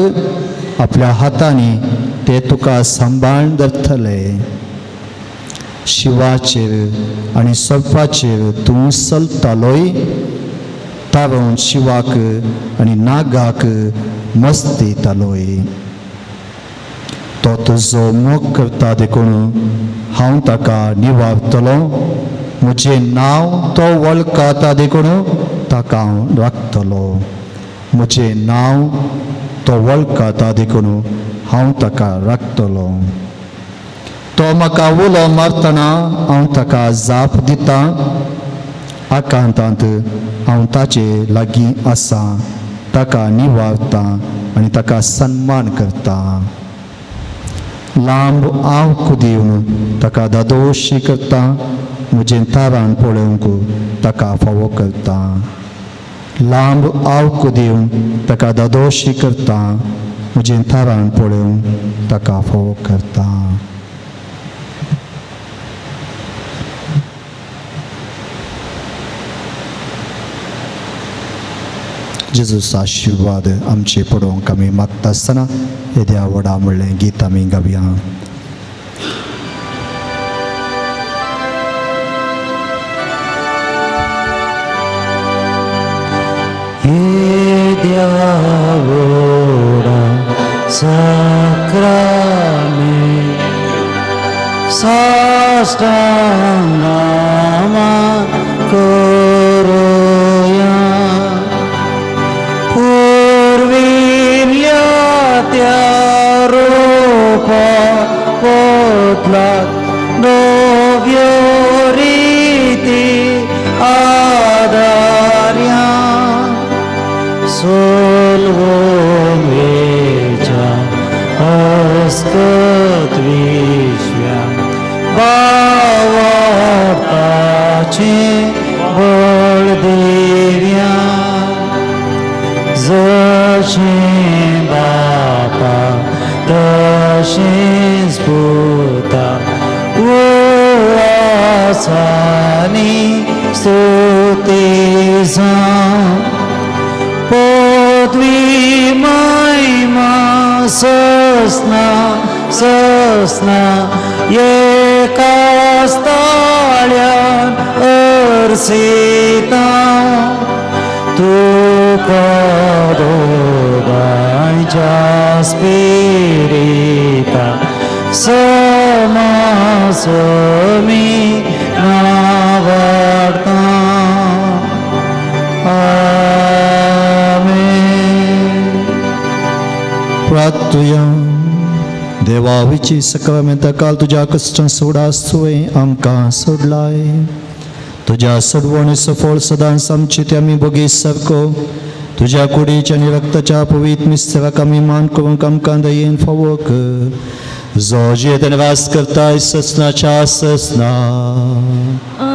आपल्या हातांनी ते तुका सांबाळून धरतले. शिवाचेर आनी सर्पाचेर तूं चलतालोय, तारून शिवाक आनी नागाक मस्तीतालोय. तो तुजो मोग करता देखून हांव ताका निवारतलो, म्हजें नांव तो वळखता देखून ताका हांव राखतलो. म्हजें नांव तो वळखता देखून हांव ताका राखतलो. तो म्हाका उलो मारतना हांव ताका जाप दितां. आकांतांत हांव ताचे लागीं आसा, ताका निवारतां आनी ताका सन्मान करता. लांब आवक दिवन ताका दादोशी करता, म्हजें तारान पळोवंक ताका फावो करता. लांब आवक दिवन ताका दादोशी करता, म्हजें तारान पळोवंक ताका फावो करता. जेजूचो आशिर्वाद आमचे पडोवंक आमी मागता आसतना येद्या व्हडा म्हणलें गीत आमी गावया. येद्या व्हडा साक्रामेंत साश्टांग नामा करुया. पुर्विल्ल्या त्या रूपा बदलाक नव्यो रिती आदार्या. सोलवून वेच्या अस्कत विश्व्या बावार्थाचें बळ दिव्या. जशें बापा तशेंच पुता उल्हासानी स्तुती जावं. पदवी महिमा ससना ससना एकाच ताळ्यान अर्सिता. तुका तुका दोगांयच्या स्पिरिता समासमी नावाडता. आमेन. प्रार्थुया. देवा विची सकळमेंता काल तुज्या कश्टां सोडास तुवें आमकां सोडलाय. तुज्या सोडवणेचो फळ सदांच आमचे ते आमी बोगी सारको तुज्या कुडीच्या आनी रक्ताच्या पवित्र मिस्त्राक आमी मान करूंक आमकां दयेन फावो कर, जो जियेत आनी वास करताय ससनाच्या ससना. आमेन.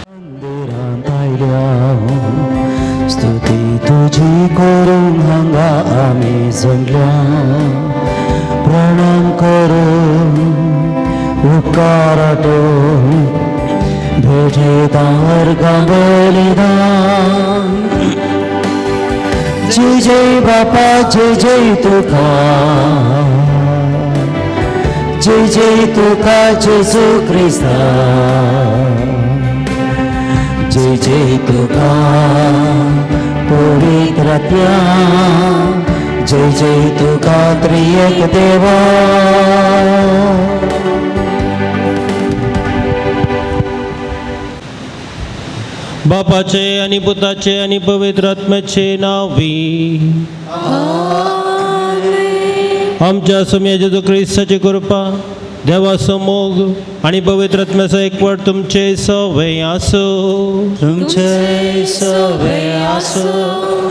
मंदिरांत आयल्या स्तुती तुजी करूंक हांगा आमी जमल्या. प्रणाम करूं उपकार आठोवन भेटयता अर्घां बलिदान. जय जय बापा जय जय तुका, जय जय तुका जेजू क्रिस्ता, जय जय तुका पवित्र आत्म्या, जय जय तुका त्रिएक देवा. बापाचे आणि पुताचे आणि पवित्र आत्म्याचे नावी. आमच्या स्वामी जेजू क्रिस्ताची कृपा, देवाचो मोग आणि पवित्र आत्म्याचो एकवट तुमचे सवे आसूं. तुमचे सवे आसूं.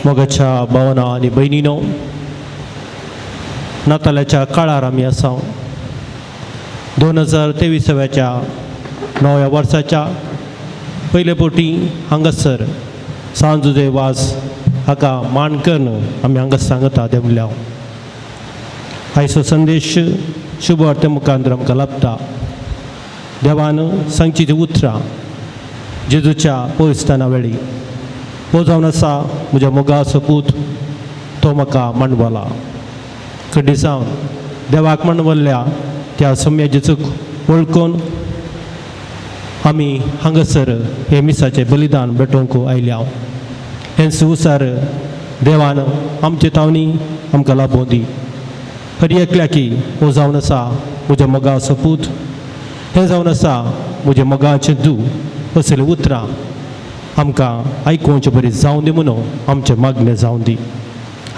मोगाच्या भावना आनी भयणीनो, नातालाच्या काळार आमी आसा. 2023व्याच्या नव्या वर्साच्या पयले पोटी हांगासर सांजुजे वास हाका मान करून आमी हांगा सांगता देमल्या. आयचो संदेश शुभ वार्ते मुखांतर आमकां लाभता. देवान सांगची ती उतरां जेजूच्या पविस्ताना वेळी, हो जावन आसा म्हज्या मोगाचो पूत, तो म्हाका मांडवला. खड्डे जावन देवाक मांडवल्ल्या त्या सम्या जेजूक वळखून आमी हांगासर हे मिसाचें बलिदान भेटोवंक आयल्या. हें सुवसार देवान आमचे तावणी आमकां लाभोवं दी. हर एकल्याकी हो जावन आसा म्हज्या मोगाचो पूत, हें जावन आसा म्हज्या मोगाचें दू, असलीं उतरां आमकां आयकुवचे बरी जावं दी म्हणून आमचें मागणें जावं दी.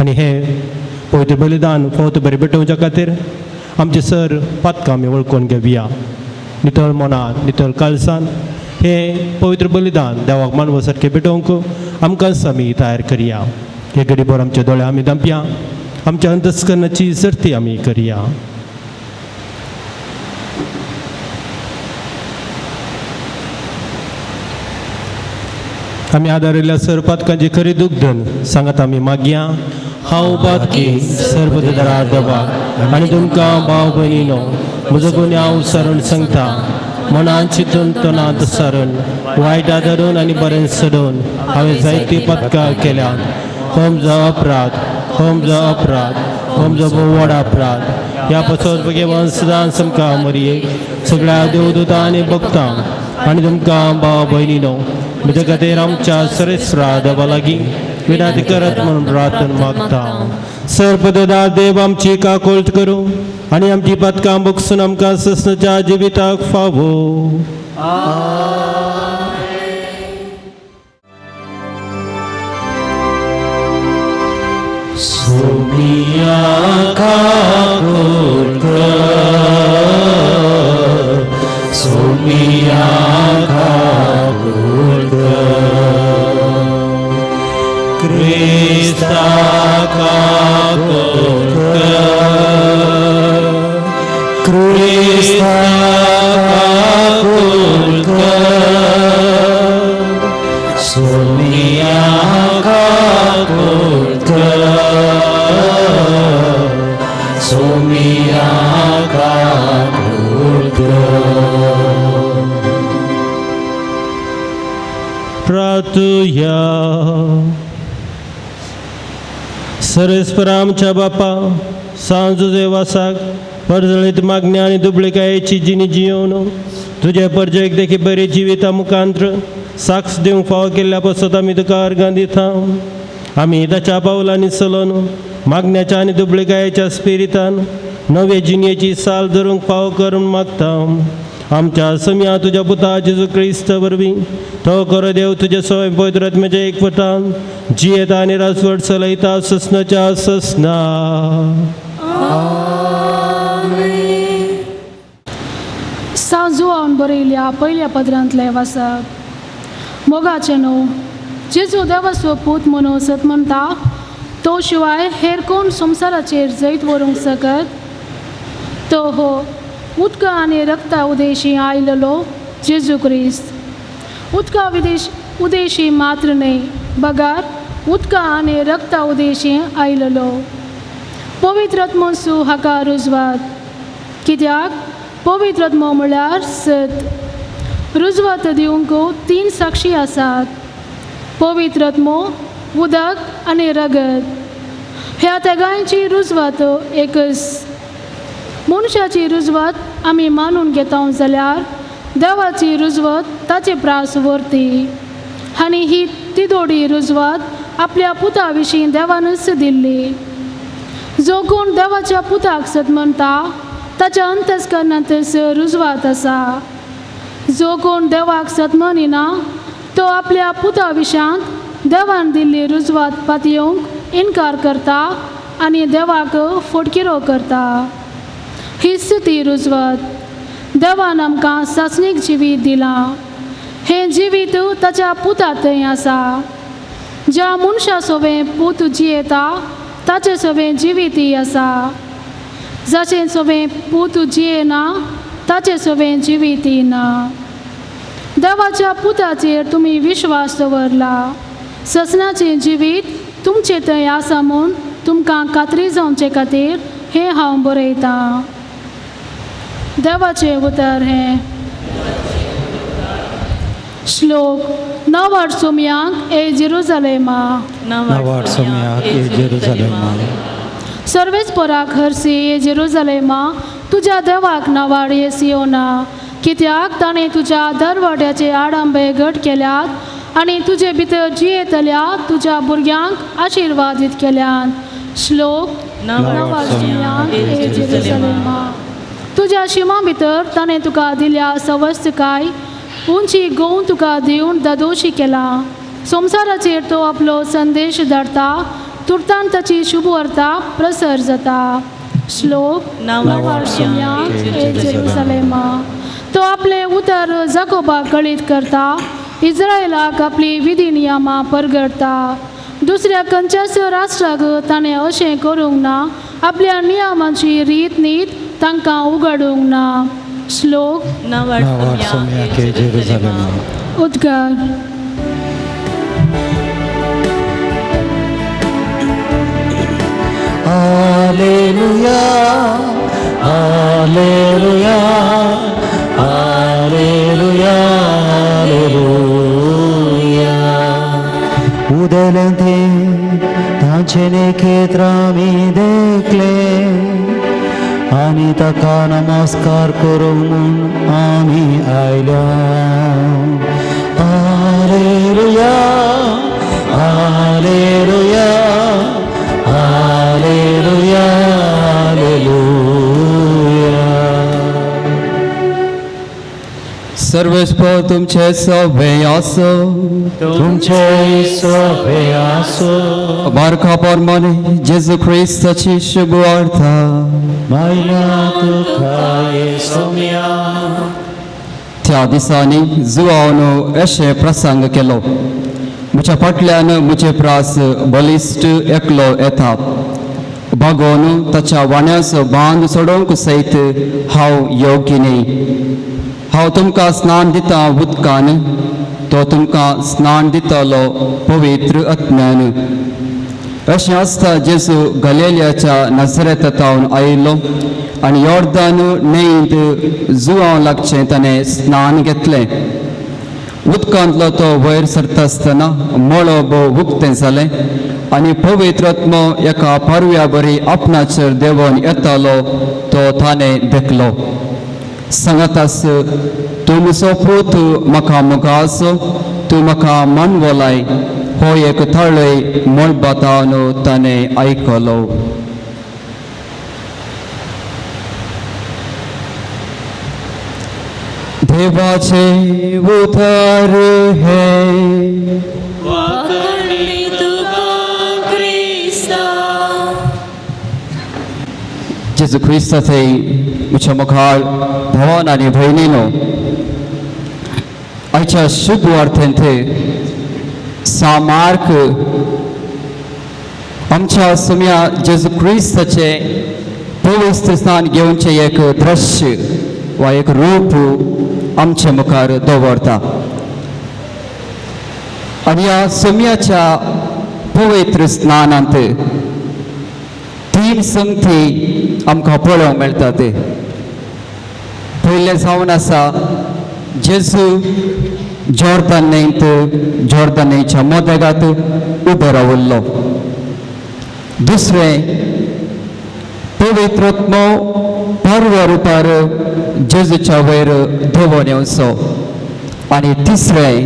आनी हें पवित्र बलिदान फावत बरें भेटोवच्या खातीर आमचें सर पातकां आमी वळखून घेवया. नितळ मनान नितळ काळसान हें पवित्र बलिदान देवाक मानवा सारकें भेटोवंक आमकां आमी तयार करया. हे घडीभर आमचे दोळे आमी धांपया, आमच्या अंतस्करणाची सर्ती आमी करया. आमी आदारिल्ल्या सर पातकांची खरी दुग्धन सांगात आमी मागया. हांव पातकी सर्वदरा देवाक आनी तुमकां भाव भयणीनो म्हजो गुन्यांव सरण सांगता. मनान चिंतून तनांत सरण वायट आदरून आनी बरें सोडून हांवें जायती पदकां केल्यात. हो म्हजो अपराध, हो म्हजो अपराध, हो म्हजो भोव व्हड अपराध. ह्या पसत भगवान सदांच आमकां मरये सगळ्या देवदूतां आनी भक्तांक आनी तुमकां भाव भयणीनो म्हज्या खातीर आमच्या सरेस्रा देवा लागीं विनंती करत म्हणून प्रार्थना मागता. सर्वदा देव आमची काकोळट करूं आनी आमची पदकां बगसून आमकां ससनाच्या जिविताक फावो. सोमिया काकोळ कर, सोमिया काकोळ कर, क्रिस्ता काकोळ कर, क्रिस्ता काकूळ कर, सोमिया काकूळ कर, सोमिया काकूळ कर. प्रार्थुया. सर्वेस्पर आमच्या बापा, सांजुजे वासाक परजळीत मागण्या आनी दुबळिकायेची जिणी जियोवन तुज्या परजेक देखी बरी जिविता मुखांत्र साक्ष दिवंक फावो केल्ल्या पासत आमी तुका अर्गां दिता. आमी ताच्या पावलांनी चलोन मागण्याच्या आनी दुबळिकायेच्या स्पिरितान नवे जिणेची साल धरूंक फावो करून मागता. आमच्या सम्या तुज्या पुता जेजू क्रिस्त वरवीं तो खरो देव तुज्या सवय पवित्र आत्म्याच्या एकवटान जियेता आनी राजवट चलयता ससनाच्या ससना. सांजुआन बरयल्या पयल्या पदरांतलें वाचप. मोगाचें न्हू जेजू देवाचो पूत म्हणून सत म्हणटा तो शिवाय हेर कोण संवसाराचेर जैत व्हरूंक शकत? तो हो उदका आनी रक्ता उदेशी आयलेलो जेजू क्रिस्त. उदका विदेश उदेशी मात्र न्हय बगार उदका आनी रक्ता उदेशी आयलेलो. पवित्र आत्मसू हाका रुजवात, कित्याक पवित्र आत्मो म्हळ्यार सत. रुजवात दिवंक तीन साक्षी आसात, पवित्र आत्मो, उदक आनी रगत. ह्या तेगांयची रुजवात एकच. मनशाची रुजवात आमी मानून घेता जाल्यार देवाची रुजवात ताचे प्रास व्हरती आनी ही तिदोडी रुजवात आपल्या पुता विशीं देवानच दिल्ली. जो कोण देवाच्या पुताक सत म्हणटा ताच्या अंतस्करणांतच रुजवात आसा. जो कोण देवाक सत म्हणिना तो आपल्या पुता विशांत देवान दिल्ली रुजवात पातयेवंक इनकार करता आनी देवाक फोटकिरो करता. हीच ती रुजवात. देवान आमकां सासणीक जिवीत दिलां. हें जिवीत ताच्या पुता थंय आसा. ज्या मनशा सोवें पूत जियेता ताचे सोवें जिवीतय आसा. जाचें सोवें पूत जियेना ताचे सोवें जिवीतय ना. देवाच्या पुताचेर तुमी विश्वास दवरला. ससनाचें जिवीत तुमचे थंय आसा म्हूण तुमकां खात्री जावचे खातीर हें हांव बरयतां. देवाचें उतर हें. श्लोक नवाड सोमयांक ए जेरुजालेमा. नवाड सोमयाक ए जेरुजालेमा. सर्वेच पोराक हरसी ए जेरुजालेमा, तुज्या देवाक नवाड ए सियोना. कित्याक ताणें तुज्या दरवाड्याचे आडंबे घट केल्यात आनी तुजे भितर जियेतल्या तुज्या भुरग्यांक आशिर्वादीत केल्यात. श्लोक नवाड सोमयांक ए जेरुजालेमा. तुज्या शिमा भितर ताणें तुका दिल्या सवस्तकाय उंची गोव तुका दिवन दादोशी केला. संवसाराचेर तो आपलो संदेश धाडटा, तुर्तान ताची शुभवार्ता प्रसर जाता. श्लोक नवाड सोमयांक ए जेरुजालेमा. तो आपलें उतर जाकोबाक कळीत करता, इस्रायलाक आपली विधी नियमां परगडटा. दुसऱ्या खंयच्याच राष्ट्राक ताणें अशें करूंक ना, आपल्या नियमांची रीत नीत तांकां उगडूंक ना. श्लोक नवाड सोमयाक ए जेरुजालेमा. उद्गार. Alleluia, alleluia, alleluia, alleluia. उदेलें तांचे नखेत्र आमी देखले आनी ताका नमस्कार करूंक म्हूण आमी आयल्या. Alleluia, alleluia, alleluia, alleluia. सर्वेस्पर तुमचे सवे आसो, तुमचे सवे आसो. बारका परमाने जेजू क्रिस्ताची शुभवार्ता. मायना तुका ये सोम्या. त्या दिसांनी जुवानो अशें प्रसंग केलो, म्हज्या फाटल्यान म्हजे प्रास बलिश्ट एकलो येता, बागोवन ताच्या वाण्याचो बांद सोडोवंक सयत हांव योग्य न्हय. हांव तुमकां स्नान दिता उदकान, तो तुमकां स्नान दितलो पवित्र आत्म्यान. अशें आसता जेजू गलेलियाच्या नजरेतावन आयिल्लो आनी योर्दान न्हंयेंत जुवांव लागचें ताणें स्नान घेतलें. उदकांतलो तो वयर सरता आसतना मळब उक्तें जालें आनी पवित्र आत्मो एका पारव्या बरी आपणाचेर देंवन येतालो तो ताणें देखलो. सांगत आस, तूं म्हजो पूत, म्हाका मुगास, तूं म्हाका मानवलाय. हो एक ताळय मळबांत ताणें आयकलो. देवाचे उतर हे. जेजू क्रिस्ताचे म्हज्या मुखार भावान आनी भयणीनो, आयच्या शुभ वार्तेंत सा मार्क आमच्या सुम्या जेजू क्रिस्ताचे पवित्र स्नान घेवचें एक दृश्य वा एक रूप आमचे मुखार दवरता. आनी ह्या सुम्याच्या पवित्र स्नानांत तीन संगती आमकां पळोवंक मेळटात. पयलें जावन आसा जेजू जॉर्दन न्हंयत, जॉर्दन न्हंयच्या मदेगात उबो राविल्लो. दुसरें, पवित्र आत्मो पारव्या रुपार जेजूच्या वयर देंवोन येवचो. आनी तिसरें,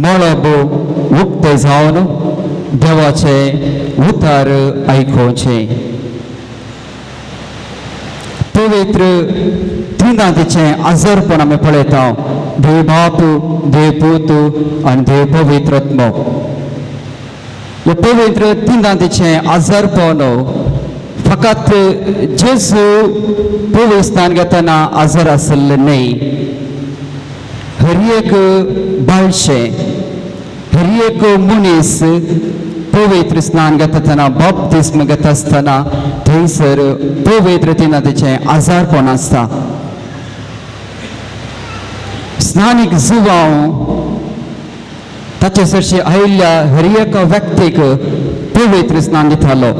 मळब उक्तें जावन देवाचें उतार आयकुचें. पवित्र त्रिनाथीचें आजरपण आमी पळयता, देव बाप, देव पूत आनी देव पवित्र आत्मो. हे पवित्र त्रिनाथीचें आजारपण फकत जेजू पवित्र स्नान घेतना आजार आसलें न्हय. हर एक बाळशें, हर एक मनीस पवित्र स्नान घेता आसतना, बाप्तिस्म घेता आसतना थंयसर पवित्र त्रिनाथीचें आजारपण आसता. स्नानीक जुवांव ताचे सरशी आयिल्ल्या हर एका व्यक्तीक पवित्र स्नान दितालो.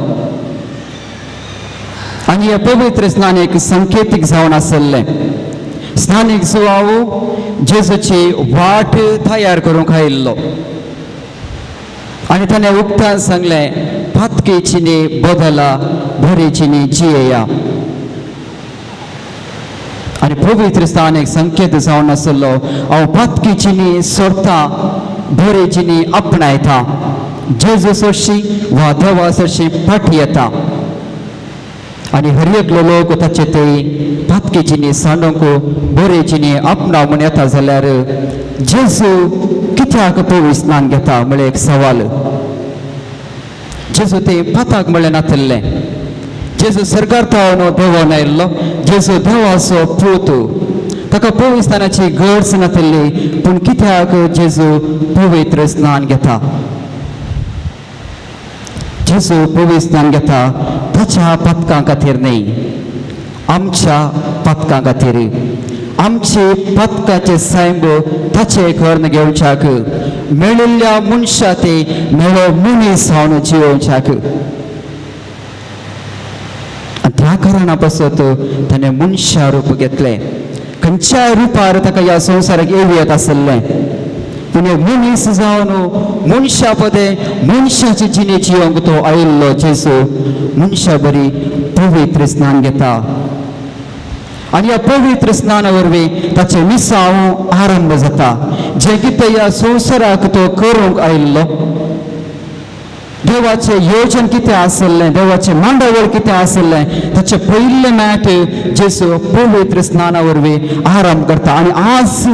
आनी हें पवित्र स्नान एक संकेतीक जावन आसलें. स्नानीक जुवांव जेजूची वाट तयार करूंक आयिल्लो आनी ताणें उक्तान सांगलें, पातकेची न्ही बदला, बरेची न्ही जियेया. आनी पवित्र स्नान एक संकेत जावन आसलो, हांव पातकेची न्ही सोडटा, बरेची न्ही आपणायता, जेजू सरशी वा देवा सरशी फाटी येता. आनी हर एकलो लोक ताचे ते पातकेची न्ही सांडूंक, बरेची न्ही आपणाव म्हूण येता जाल्यार जेजू कित्याक पवित्र स्नान घेता म्हळ्यार एक सवाल. जेजू ते पाताक म्हळ्ळें नातिल्लें. जेजू सरकार तावन देवोन आयिल्लो, जेजू देवाचो पूत, ताका पवित्र स्नानाची गरज नातिल्ली. पूण कित्याक जेजू पवित्र स्नान घेता? जेजू पवित्र स्नान घेता ताच्या पातकां खातीर न्हय, आमच्या पातकां खातीर. आमचे पातकाचे सैम ताचे कर्ण घेवच्याक, मेळिल्ल्या मनशा ते मेळो मनीस जावन जियोवच्याक. आनी त्या कारणा पासत ताणें मनशा रूप घेतलें. खंयच्याय रुपार ताका ह्या संवसाराक येवं येत आसलें, पूण मनीस जावन मनशा पदे मनशाचे जिणे जियोंक तो आयिल्लो जेजू मनशा बरी पवित्र स्नान घेता. आनी ह्या पवित्र स्नाना वरवीं ताचें मिसांव आरंभ जाता, जें कितें ह्या संवसाराक तो करूंक आयिल्लो. देवाचें योजन कितें आसलें, देवाचें मांडावळ कितें आसलें, ताचें पयलें मॅट जेजू पवित्र स्नाना वरवीं आरंभ करता. आनी आज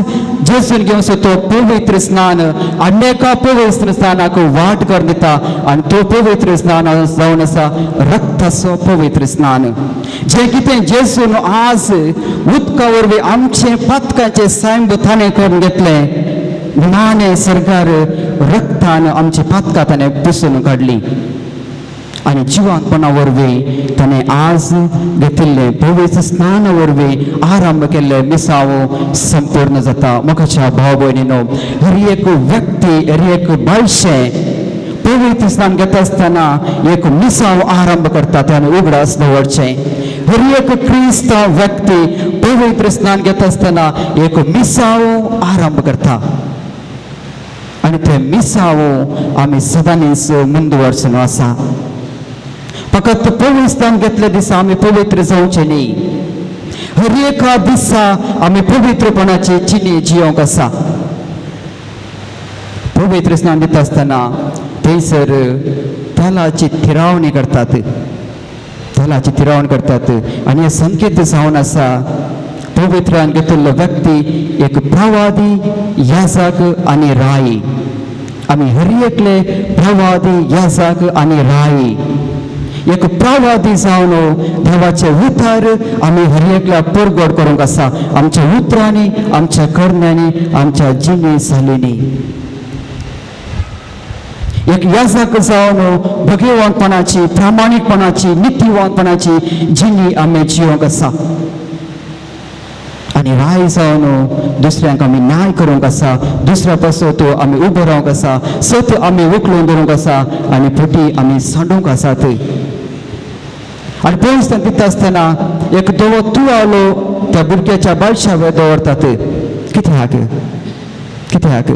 जेजून घेवन तो पवित्र स्नान अनेका पवित्र स्नानाक वाट करून दिता. आनी तो पवित्र स्नान जावन आसा रक्ताचो पवित्र स्नान, जें कितें जेजून आज उदका वरवीं आमचें पातकाचें सैम ताणें करून घेतलें. निमाणें सरकार रक्तान आमची पातकां ताणें पुसून काडली. आनी जिवांतपणा वरवीं ताणें आज घेतिल्लें पवित्र स्नाना वरवीं आरंभ केल्लें मिसांव संपूर्ण जाता. मोगाच्या भाव भयणीनो, हर एक व्यक्ती, हर एक बाळशें पवित्र स्नान घेता आसतना एक मिसांव आरंभ करता तें उगडास दवरचें. हर एक क्रिस्तांव व्यक्ती पवित्र स्नान घेता आसतना एक मिसांव आरंभ करता आनी तें मिसांव आमी सदांच मुंदवर्सून आसा. फकत पवित्र स्नान घेतले दिसा आमी पवित्र जावचें न्ही, हर एका दिसा आमी पवित्रपणाची जिणी जियोंक आसा. पवित्र स्नान दिता आसतना थंयसर तेलाची थिरावणी करतात, तेलाची थिरावण करतात आनी हे संकेत जावन आसा पवित्रान घेतिल्लो व्यक्ती एक प्रवादी, याजक आनी राय. आमी हर एकले प्रवादी, याजक आनी राय. एक प्रवादी जावन देवाचें उतर आमी हर एकल्या परगट करूंक आसा, आमच्या उतरांनी, आमच्या करण्यांनी, आमच्या जिणे चालींनी. एक याजक जावन भगेवानपणाची, प्रामाणीकपणाची, नितीवानपणाची जिणी आमी जियोंक आसा आनी राय जावन दुसऱ्यांक आमी न्याय करूंक आसा, दुसऱ्या पासत आमी उबो रावंक आसा, सत आमी उखलून धरूंक आसा आनी फटी आमी सांडूंक आसात. आनी पयस दिता आसतना एक धवो तुवालो त्या भुरग्याच्या बाळशावर दवरतात. कित्याक? कित्याक?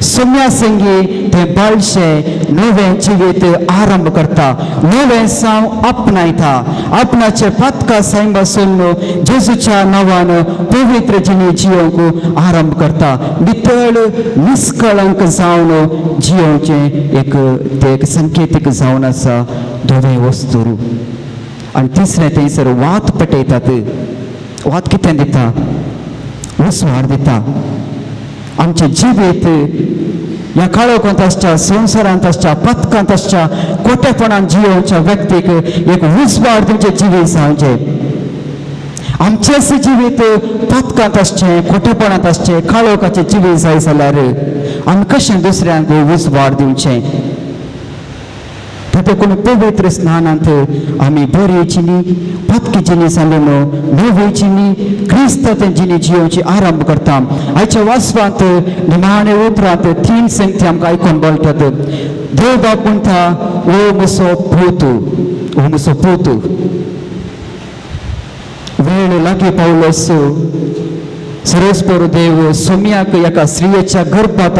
सोम्या संगी तें बाळशें नवें जिवीत आरंभ करता, नवें साव आपणायता, आपणाचे पातका सायबासून जेजूच्या नांवान पवित्र जिणी जियोंक आरंभ करता. नितळ निस्कळंक जावन जियोवचें एक तें एक संकेतीक जावन आसा धवें वस्तूर. आनी तिसरें थंयसर वात पेटयतात. वात कितें दिता? उजवाड दिता. आमचें जिवीत ह्या काळोखांत आसच्या, संवसारांत आसच्या, पथकांत आसच्या, कोटेपणान जियोवच्या व्यक्तीक एक उजवाड दिवचें जिवीत जावचें. आमचेंच जिवीत पथकांत आसचें, खोटेपणांत आसचें, काळोखाचें जिवीत जाय जाल्यार आमी कशें दुसऱ्यांक उजवाड दिवचें? देखून पवित्र स्नानांत आमी बरी जिणी, पतकी जिणी जाली न्हू, नवी जिणी, क्रिस्त जिणी जियोवची आरंभ करता. आयच्या वाचपांत निमाणे उतरांत तीन संगती आमकां आयकून बोलतात. देव बाप म्हणटा, ओ म्हजो पूत, ओ म्हजो पूत. वेळ लागीं पावलो. सरस्पर देव सोम्याक एका स्त्रियेच्या गर्भात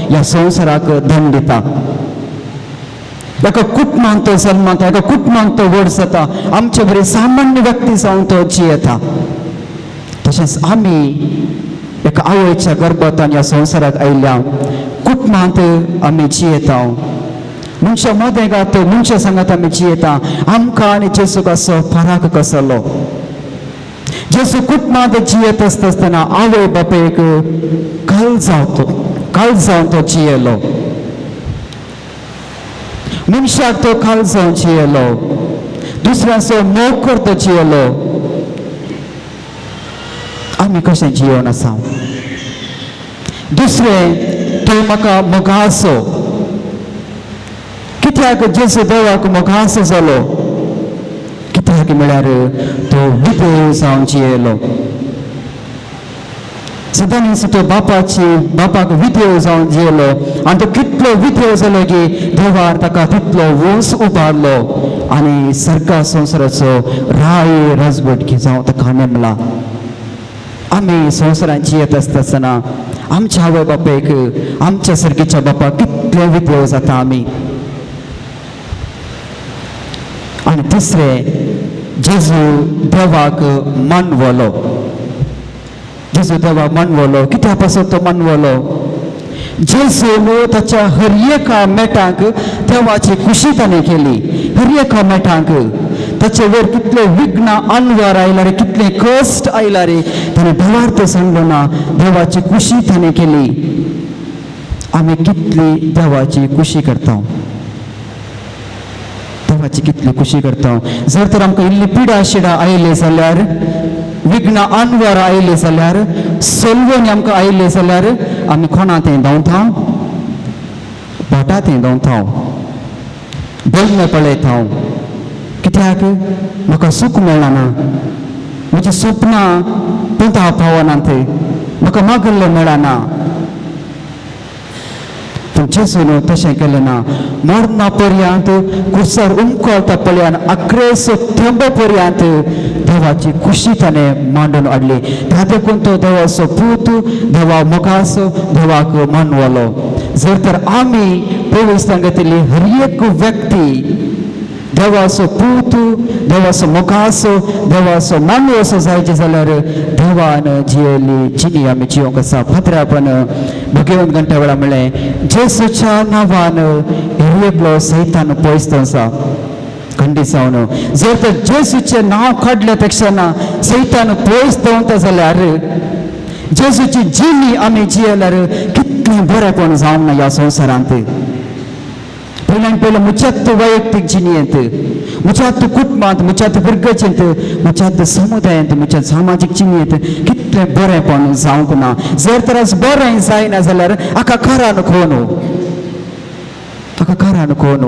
ह्या संवसाराक दंड दिता. एका कुटुंबांत तो जल्माता, एका कुटुंबांत तो व्हड जाता, आमचे बरे सामान्य व्यक्ती जावन तो जियेता. तशेंच आमी एका आवयच्या गर्भांत ह्या संवसाराक आयिल्ल्या कुटुंबांत आमी जियेता, मनशां मदें गात मनशां सांगात आमी जियेता. आमकां आनी जेजूक असो फरक कसलो? जेजू कुटुंबांत जियेत आसता आसतना आवय बापायक काल जावतो, काल जावन तो जियेलो. मनशाक तो काल जावन जियेलो, दुसऱ्यांचो मोग करतो जियेलो. आमी कशें जियोन आसा? दुसरें, तो म्हाका मोगासो. कित्याक जेजू देवाक मोगासो जालो? कित्याक म्हळ्यार तो विधेय जावन जियेलो. सदांच तो बापाची बापाक विधेय जावन जियेलो आनी तो कितलो विधेय जालो की देवान ताका तितलो वंस उबारलो आनी सर्गा संवसाराचो राय राजवटकी जावन ताका नेमला. आमी संवसारांत जियेत आसता आसतना आमच्या आवय बापायक, आमच्या सर्गीच्या बापाक कितले विधेय जाता आमी. आनी तिसरें, जेजू देवाक मानवलो. जेजू देवाक मानवलो. कित्या पासत तो मानवलो? जेजून ताच्या हर एका मेटांक देवाची खुशी ताणें केली. हर एका मेटांक ताचे वयर कितले विघ्न अनवर आयला रे, कितले कश्ट आयला रे, ताणें देवार्थ सांगलो ना, देवाची खुशी ताणें केली. आमी कितली देवाची खुशी करता, देवाची कितली खुशी करता. जर तर आमकां इल्ली पिडा शिडा आयली जाल्यार, विघ्न अनवर आयले जाल्यार, सलवणी आमकां आयले जाल्यार आमी कोणा थंय धांवता? भटा थंय धांवता. गेल्लें पळयता हांव. कित्याक म्हाका सूख मेळना, म्हजी सपनां पुता पावनात, म्हाका मागल्लें मेळना. पूण जेजून तशें केलें ना. मरणा पर्यंत कुसार उमकळता पळयान आक्रेस थेंबो पर्यंत देवाची खुशी ताणें मांडून हाडली. त्या देखून तो देवाचो पूत, देवा मोगाचो, देवाक मानवलो. जर तर आमी पवित्र घेतिल्ली हर एक व्यक्ती देवाचो पूत, देवाचो मोगाचो, देवाचो मानवसो जायचे जाल्यार देवान जियेल्ली जिणी आमी जियोंक आसा. पात्र्यापण भगेवन घंट्या वेळा म्हणलें जेजूच्या नांवान एकलो सैतान पयस आसा. खंडीत जावन जर तर जेजूचें नांव काडल्या पेक्षा ना सैतान पयस दवरता जाल्यार जेजूची जिणी आमी जियेल्यार कितलें बरेंपण जावंक ना ह्या संवसारांत. पयल्यान पयलें म्हज्यात वैयक्तीक जिणेंत, म्हज्यात कुटुंबांत, म्हज्यात भुरग्यांत, म्हज्यात समुदायांत, म्हज्या सामाजीक जिणेंत कितलें बरेंपण जावंक ना. जर तर आज बरें जायना जाल्यार हाका कारण कोण? हाका कारण कोण?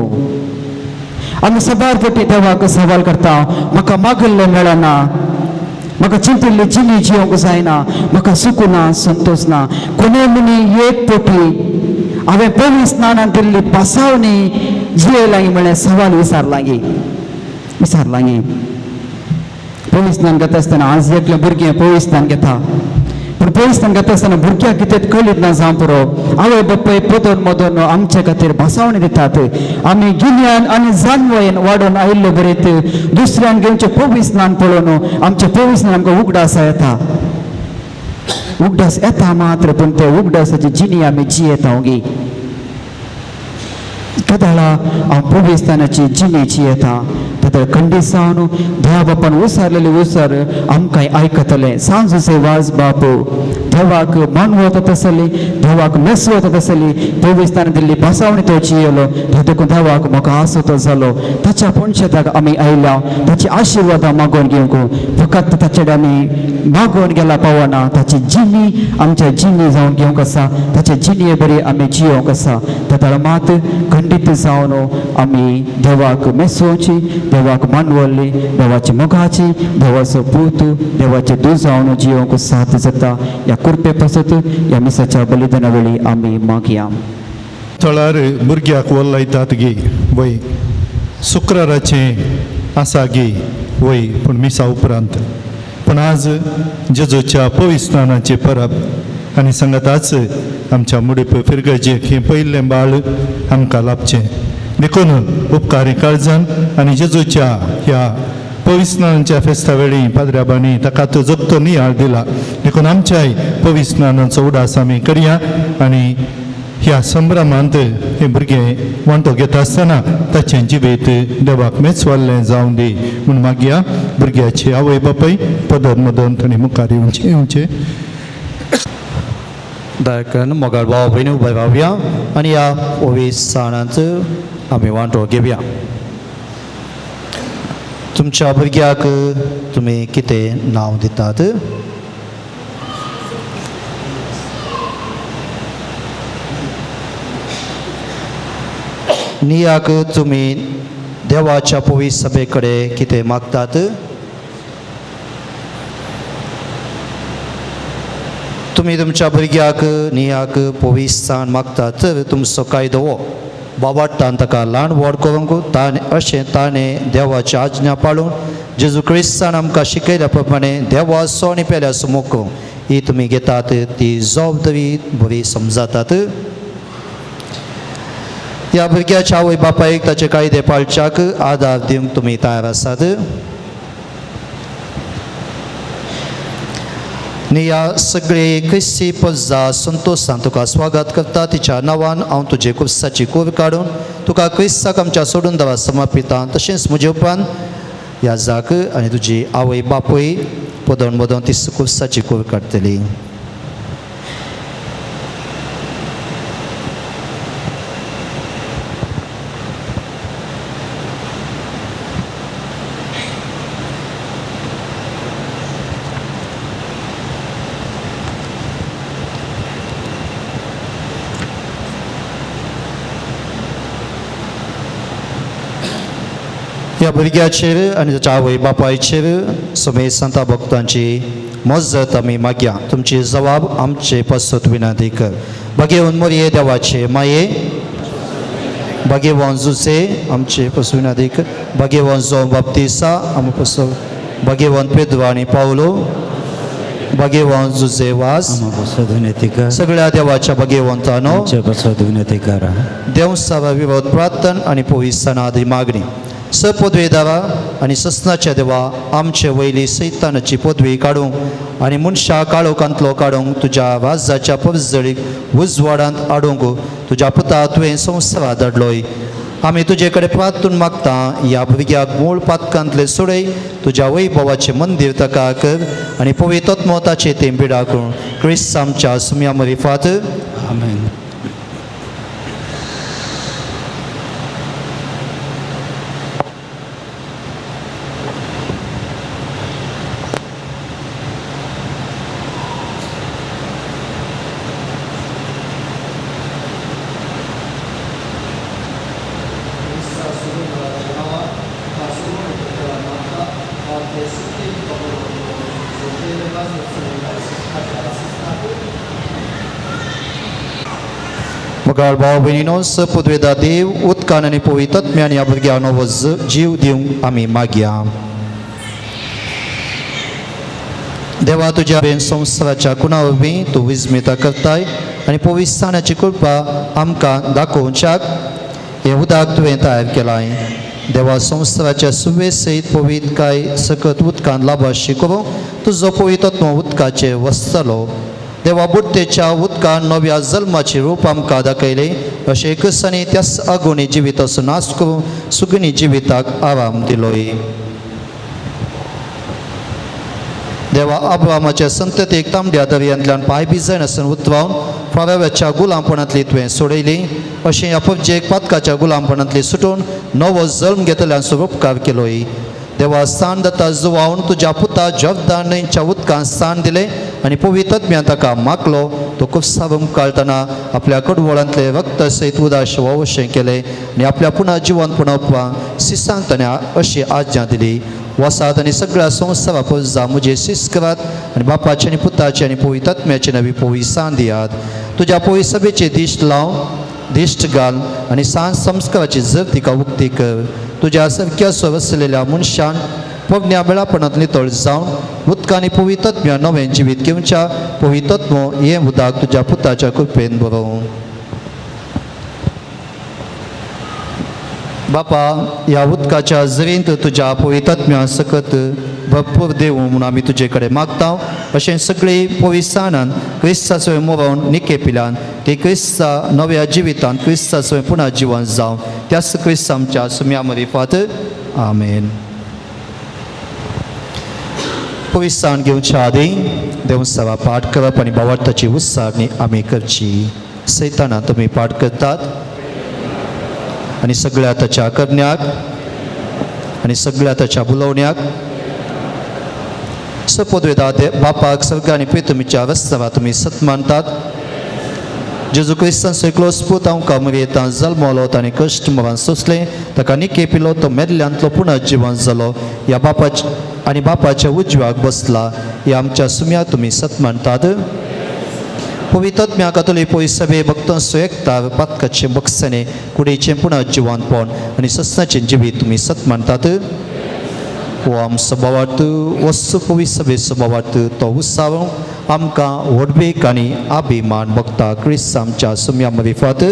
आमी सबार पटी देवाक सवाल करता, म्हाका मागल्लें मेळना, म्हाका चिंतिल्ली जिणी जियोंक जायना, म्हाका सुख ना, संतोश ना. कोणे मुनी एक पटी हांवें पयलीं स्नानान दिल्ली पासावणी जियेलांगी म्हळ्यार सवाल विचारलांगी विचारलांगी. पयलीं स्नान घेता आसतना आज एकलें भुरगें पयलीं स्नान घेता, पूण पयलीं स्नान घेता आसतना भुरग्याक कितें कळीत ना जावं पुरो. आवय बापूय पदोन मदोन आमचे खातीर भासावणी दितात. आमी गिन्यान आनी जानवयन वाडोवन आयिल्ले बरेत दुसऱ्यान घेवचें पयलीं स्नान पळोवन आमचें पयलीं स्नान आमकां उगडास येता, उगडास येता मात्र, पूण ते उगडासाची जिणी आमी जियेता गी. केदाळा हांव पविस्तानाची जिणी जियेता तातूंत खंडीत जावन देवा बापान उसारलेले उसार आमकां आयकतलें. सांजूसे वाज बाप देवाक मानवता तसली, देवाक मेसवता तसली पविस्तान दिल्ली भासावणी तो जियेलो. देखून देवाक म्हाका आसतो जालो. ताच्या पणशेताक आमी आयल्या, ताची आशिर्वादां मागोवन घेवंक. फकत ताचे आमी मागोवन गेला पावना, ताची जिणी आमच्या जिणी जावन घेवंक आसा, ताचे जिणये बरी आमी जियोंक आसा. ताका मात खंडीत जावन आमी देवाक मेसोवची, देवाक मानवल्ली, देवाची मोगाची, देवाचो पूत, देवाचे दूत जावन जियोंक साथ जाता. ह्या कृपे पासत ह्या मिसाच्या बलिदाना वेळी आमी मागया. थळार भुरग्याक वल्लायतात गी वय, शुक्राराचें आसा गी वय, पूण मिसा उपरांत. पूण आज जेजूच्या पविस्नानाची परब आनी सांगाताच आमच्या मुडीप फिरगजेक हें पयलें बाळ आमकां लाभचें. देखून उपकारी काळजान आनी जेजूच्या ह्या पविस्नानाच्या फेस्ता वेळी पाद्र्याबांनी ताका तो जगतो नियाळ दिला. देखून आमच्याय पविस्नानाचो उडास आमी करया आनी ह्या संभ्रमांत हे भुरगें वांटो घेता आसतना ताचें जिवीत देवाक मेचवाल्लें जावं दी म्हूण मागया. भुरग्याची आवय बापूय पदर मदन तांणी मुखार येवचें येवचें. दयाकन मोगाळ भाव भयणी उबे रावया आनी ह्या ओवी साणांत आमी वांटो घेवया. तुमच्या भुरग्याक तुमी कितें नांव दितात? नियाक तुमी देवाच्या पवित्र सभे कडेन कितें मागतात? तुमी तुमच्या भुरग्याक नियाक पवित्र स्थान मागतात तर तुमचो कायदो हो बाबाट्टान ताका ल्हान व्हड करूंक ताणें अशें ताणें देवाची आज्ञा पाळून जेजू क्रिस्तान आमकां शिकयल्या प्रमाणे देवाचो आनी पेल्याचो मोग करूंक ही तुमी घेतात ती जबाबदारी बरी समजातात. ह्या भुरग्याच्या आवय बापायक ताचे कायदे पाळच्याक आदार दिवंक तुमी तयार आसात. आनी ह्या सगळे क्रिस्ती पजा संतोशान तुका स्वागत करता. तिच्या नांवान हांव तुजे कुर्साची कूर काडून तुका क्रिस्ताक आमच्या सोडून दवा समर्पिता. तशेंच म्हजे उपरांत ह्या जाक आनी तुजी आवय बापूय पदोन मदोन ती कुर्साची कूर काडटली. ह्या भुरग्याचेर आनी ताच्या आवय बापायचेर समेत संता भक्तांची मजत आमी मागया. तुमची जबाब आमचे पासत विनंती कर. भगेवन मोरये देवाचे माये, भगेवन जुसे आमचे पासून विनंती कर. भगेवन जो बाप्तिसा आमी पासून, भगेवन पेद्रो आनी पावलो, भगेवन जुजे वास सगळ्या देवाच्या भगेवंतानो देव सावा विरोध प्रार्थन आनी पवित्रसनादी मागणी. स पदवेदारा आनी ससनाच्या देवा आमचे वयली सैतानाची पदवी काडूंक आनी मनशा काळोखांतलो काडूंक तुज्या वाजाच्या परजळीक उजवाडांत हाडूंक तुज्या पुता तुवें संवसारांत धाडलोय. आमी तुजे कडेन प्रार्थून मागता ह्या भुरग्याक मूळ पातकांतले सोडय, तुज्या वैभवाचें मंदीर ताका कर आनी पवित्र ताचें तें बिडा करून क्रिस्त आमच्या सुम्या मरिफात. आमेन. मुखार भाव भयणीनो स पदवेदा देव उदकान आनी पवित्र ह्या भुरग्यांक नवो जीव दिवंक आमी मागया. देवा तुज्या बेन संवसाराच्या कुणा वरवीं तूं विस्मिता करताय आनी पवित्रसाणाची कृपा आमकां दाखोवच्याक हें उदक तुवें तयार केलां. देवा संवसाराच्या सुवे सयत पवित्रकाय सकत उदकान लाभाशी करूंक तुजो पवित्र उदकाचेर वसतलो. देवा बुडतेच्या उदकान नव्या जल्माची रूप आमकां दाखयलें अशें एकच आनी त्याच आगोणी जिविताचो नाश करून सुगणी जिविताक आराम दिलोय. देवा अब्रामाच्या संततीक तांबड्या दर्यांतल्यान पांय भिजय आसून उतरावन फाराव्याच्या गुलामपणांतली तुवें सोडयली अशें अपजेक पातकाच्या गुलामपणांतली सुटून नवो जल्म घेतल्यांचो उपकार केलोय. देवा स्थान दाता जुवावन तुज्या पुता जॉर्दान न्हंयच्या उदकान स्थान दिलें आनी पवित्र ताका मागलो. तो कुसाव काळटना आपल्या कडवळांतले रक्त सयत उदाश वशें केलें आनी आपल्या पुनः जिवन पुनोवपाक सिसांक ताणें अशी आज्ञा दिली. वसात आनी सगळ्या संवसारा पुजा म्हजे शिस करात आनी बापाचे आनी पुताचे आनी पवित्र नवी पविसान दियात. तुज्या पवित्र सभेचे दिश्ट लाव, दिश्ट घाल आनी सांज संस्काराची जर तिका उक्ती कर. तुज्या सारक्या वसलेल्या मनशान पवन्या वेळापणांत नितळ जावन उदकांनी पवित्र नवें जिवीत घेवच्या पवित्र हें उदक तुज्या पुताच्या कृपेन बरोवं. बापा ह्या उदकाच्या जरींत तुज्या पवित्र सकत भरपूर देवूं म्हूण आमी तुजे कडेन मागता. अशें सगळीं पवित्रसाणान क्रिस्ताचो मोरोवन निकेपिल्यान ती क्रिस्ता नव्या जिवितांत क्रिस्ताचो पुनः जिवन जावं त्याच क्रिस्त आमच्या सुम्या मरिफात. आमेन. पवित्रसाण घेवच्या आदीं देवसवा पाठ करप आनी भावार्थाची उत्साहणी आमी करची. सैताना तुमी पाठ करतात आनी सगळ्या ताच्या करण्याक आनी सगळ्या ताच्या बुलोवण्याक सपोदवेदा बापाक सर्ग आनी पितुमीच्या रस्त्यावर तुमी सत मानतात. जेजू क्रिस्तांचो एकलो पूत आमकां मरयेंत जल्मलो, ताणें कश्ट मरण सोंसलें, ताका निके पिलो, तो मेल्ल्यांतलो पुनः जिवन जालो, ह्या बापाच्या आनी बापाच्या उजव्याक बसला. ह्या आमच्या सुम्या तुमी सत मानतात. पवित्र कातोली पय सभे भक्तांचो एकतार पातकाचें बक्षणें कुडीचें पुनः जिवनपण आनी सस्नाचें जिवीत तुमी सत मानतात. हो आमचो भावार्थ वस्तू पवित्र सभेचो भावार्थ तो उत्साव आमकां व्हडवीक आनी अभिमान भक्ता क्रिस्त आमच्या सुम्या मरिफात.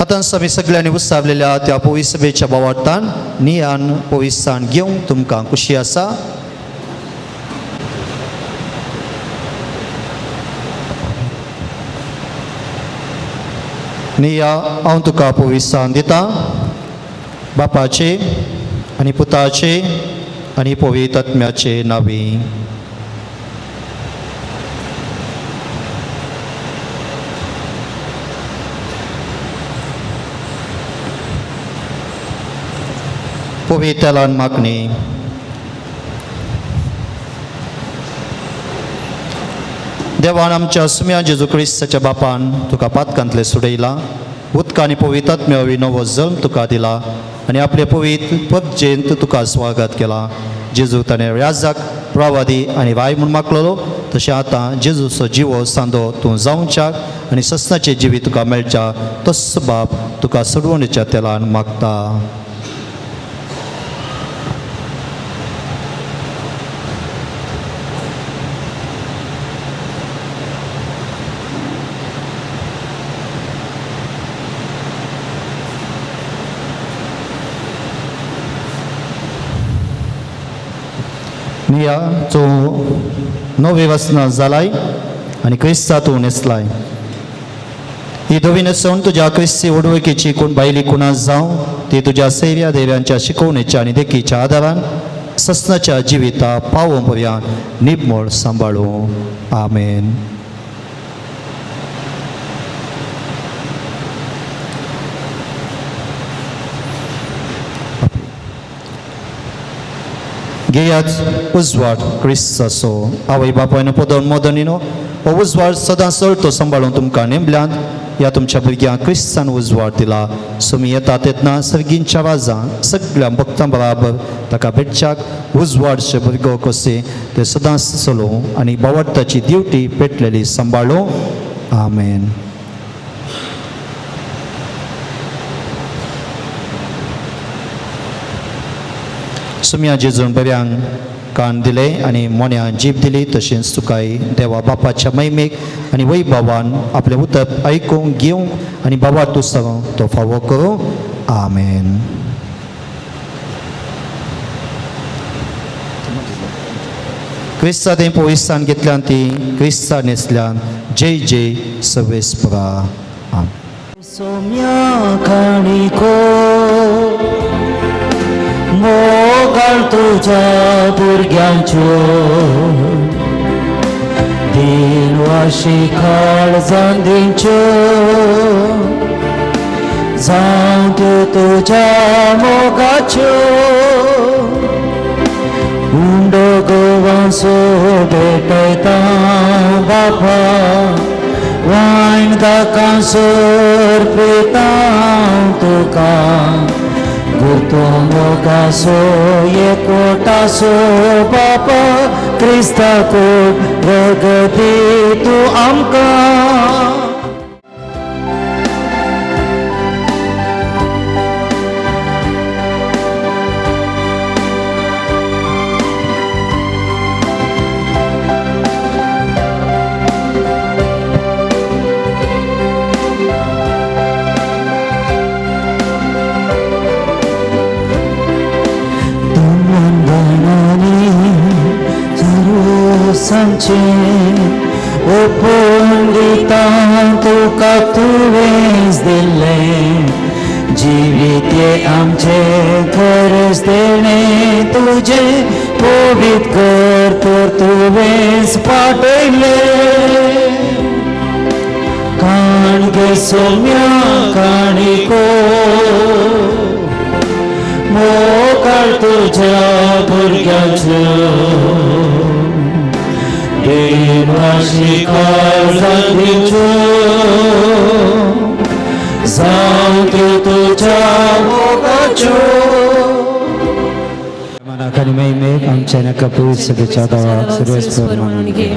आतां आमी सगळ्यांनी उत्सावलेल्या त्या पवित्र सभेच्या भावार्थान नियान पवित्रसाण घेवंक तुमकां खुशी आसा. निया हांव तुका पवित्रसाण दिता, बापाचे आनी पुताचे आनी पवित्र आत्म्याचे नांवी. पवित्रलान मागणी. देवान आमच्या सुम्या जेजू क्रिस्ताच्या बापान तुका पातकांतले सुडयला, उदका आनी पवित्र मेळवी नवो जल्म तुका दिला आनी आपले पवित्र पबजेंत तुका स्वागत केला। जेजू ताणें राजाक प्रवादी आनी वाय म्हूण मागलेलो, तशें आतां जेजूचो जिवो सांदो तूं जावच्याक आनी सस्नाचें जिवीत तुका मेळच्या तस्सो बाप तुका सोडवणेच्या तेलान मागता। निया जो नवी वसना जालाय आनी क्रिस्ता तूं न्हेसलाय, ही धवी न्हेसवण तुज्या क्रिस्ती उडवकीची कोण बायली कुणा जावं ती तुज्या सैर्या देव्यांच्या शिकवणेच्या आनी देखीच्या आदारान सस्नाच्या जिविता पावोवंक पर्यंत निबमळ सांबाळूं। आमेन। घेयात उजवाड क्रिस्ताचो। आवय बापायनो पदन मदनीनो हो उजवाड सदां चलतो सांबाळून तुमकां नेमल्यांत ह्या तुमच्या भुरग्यांक क्रिस्तान उजवाड दिला। सुमी येता तेन्ना सर्गींच्या वाजां सगळ्या भक्तां बराबर ताका भेटच्याक उजवाडचे भुरगो कशे ते सदांच चलोवं आनी बावडताची दिवटी पेटलेली सांबाळूं। आमेन। सुम्या जेजून बऱ्यांक कान दिले आनी मोन्यान जीब दिली, तशेंच तुकाय देवा बापाच्या महिमेक आनी वैभवान आपलें उतर आयकूंक घेवंक आनी बाबा तूं सगळो तो फावो करूं। आमेन। क्रिस्ता तें पविस्तान घेतल्यान ती क्रिस्ता न्हेसल्यान जय जय सवेस्परा। आमेन। सोम्या काणिको मोगाळ तुज्या भुरग्यांच्यो दिनवाशी काळजांदींच्यो जावं त्यो तुज्या मोगाच्यो उंडो गोवांसो भेटयता बापा वायन दाकांसोर पिता तुका गुरतो मोगासो एकोटासो बापा क्रिस्ताको प्रगती तूं आमकां। ओपून दिता तुका तुवेंच दिल्लें जिवीत हें आमचें खरेंच देणें तुजें पवित्र कर तर तुवेंच पाटयलें काण गे सोम्या काणिको मोगाळ तुज्या भुरग्यांच्यो दिनवाशी काळजांदींच्यो जावं त्यो तुज्या मोगाच्यो। मनाक आनी महिमेक आमच्या नाका पवित्र सभेच्या देवाक सर्वेस्पर मानून घे।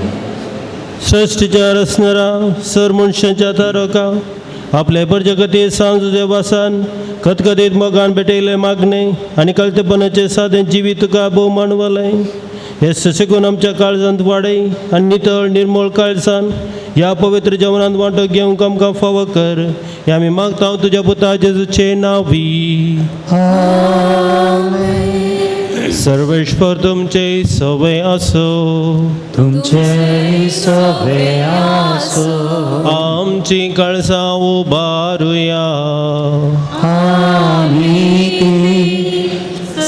सृश्टीच्या रचणारा सर मनशांच्या तारका आपले बरजगती सांज देवासान खतखतीत मोगान भेटयले मागणे आनी कळतेपणाचे सादें जिवीत तुका भोव मानवलें हे सशेकून आमच्या काळजांत वाडय आनी नितळ निर्मळ काळजान ह्या पवित्र जेवणांत वांटो घेवंक आमकां फावो कर हे आमी मागता तुज्या पुता जेजूचे नांवी। सर्वेश्वर तुमचे सवे आसो तुमचे सवे आसो। आमची काळजां उबारुया आमी ती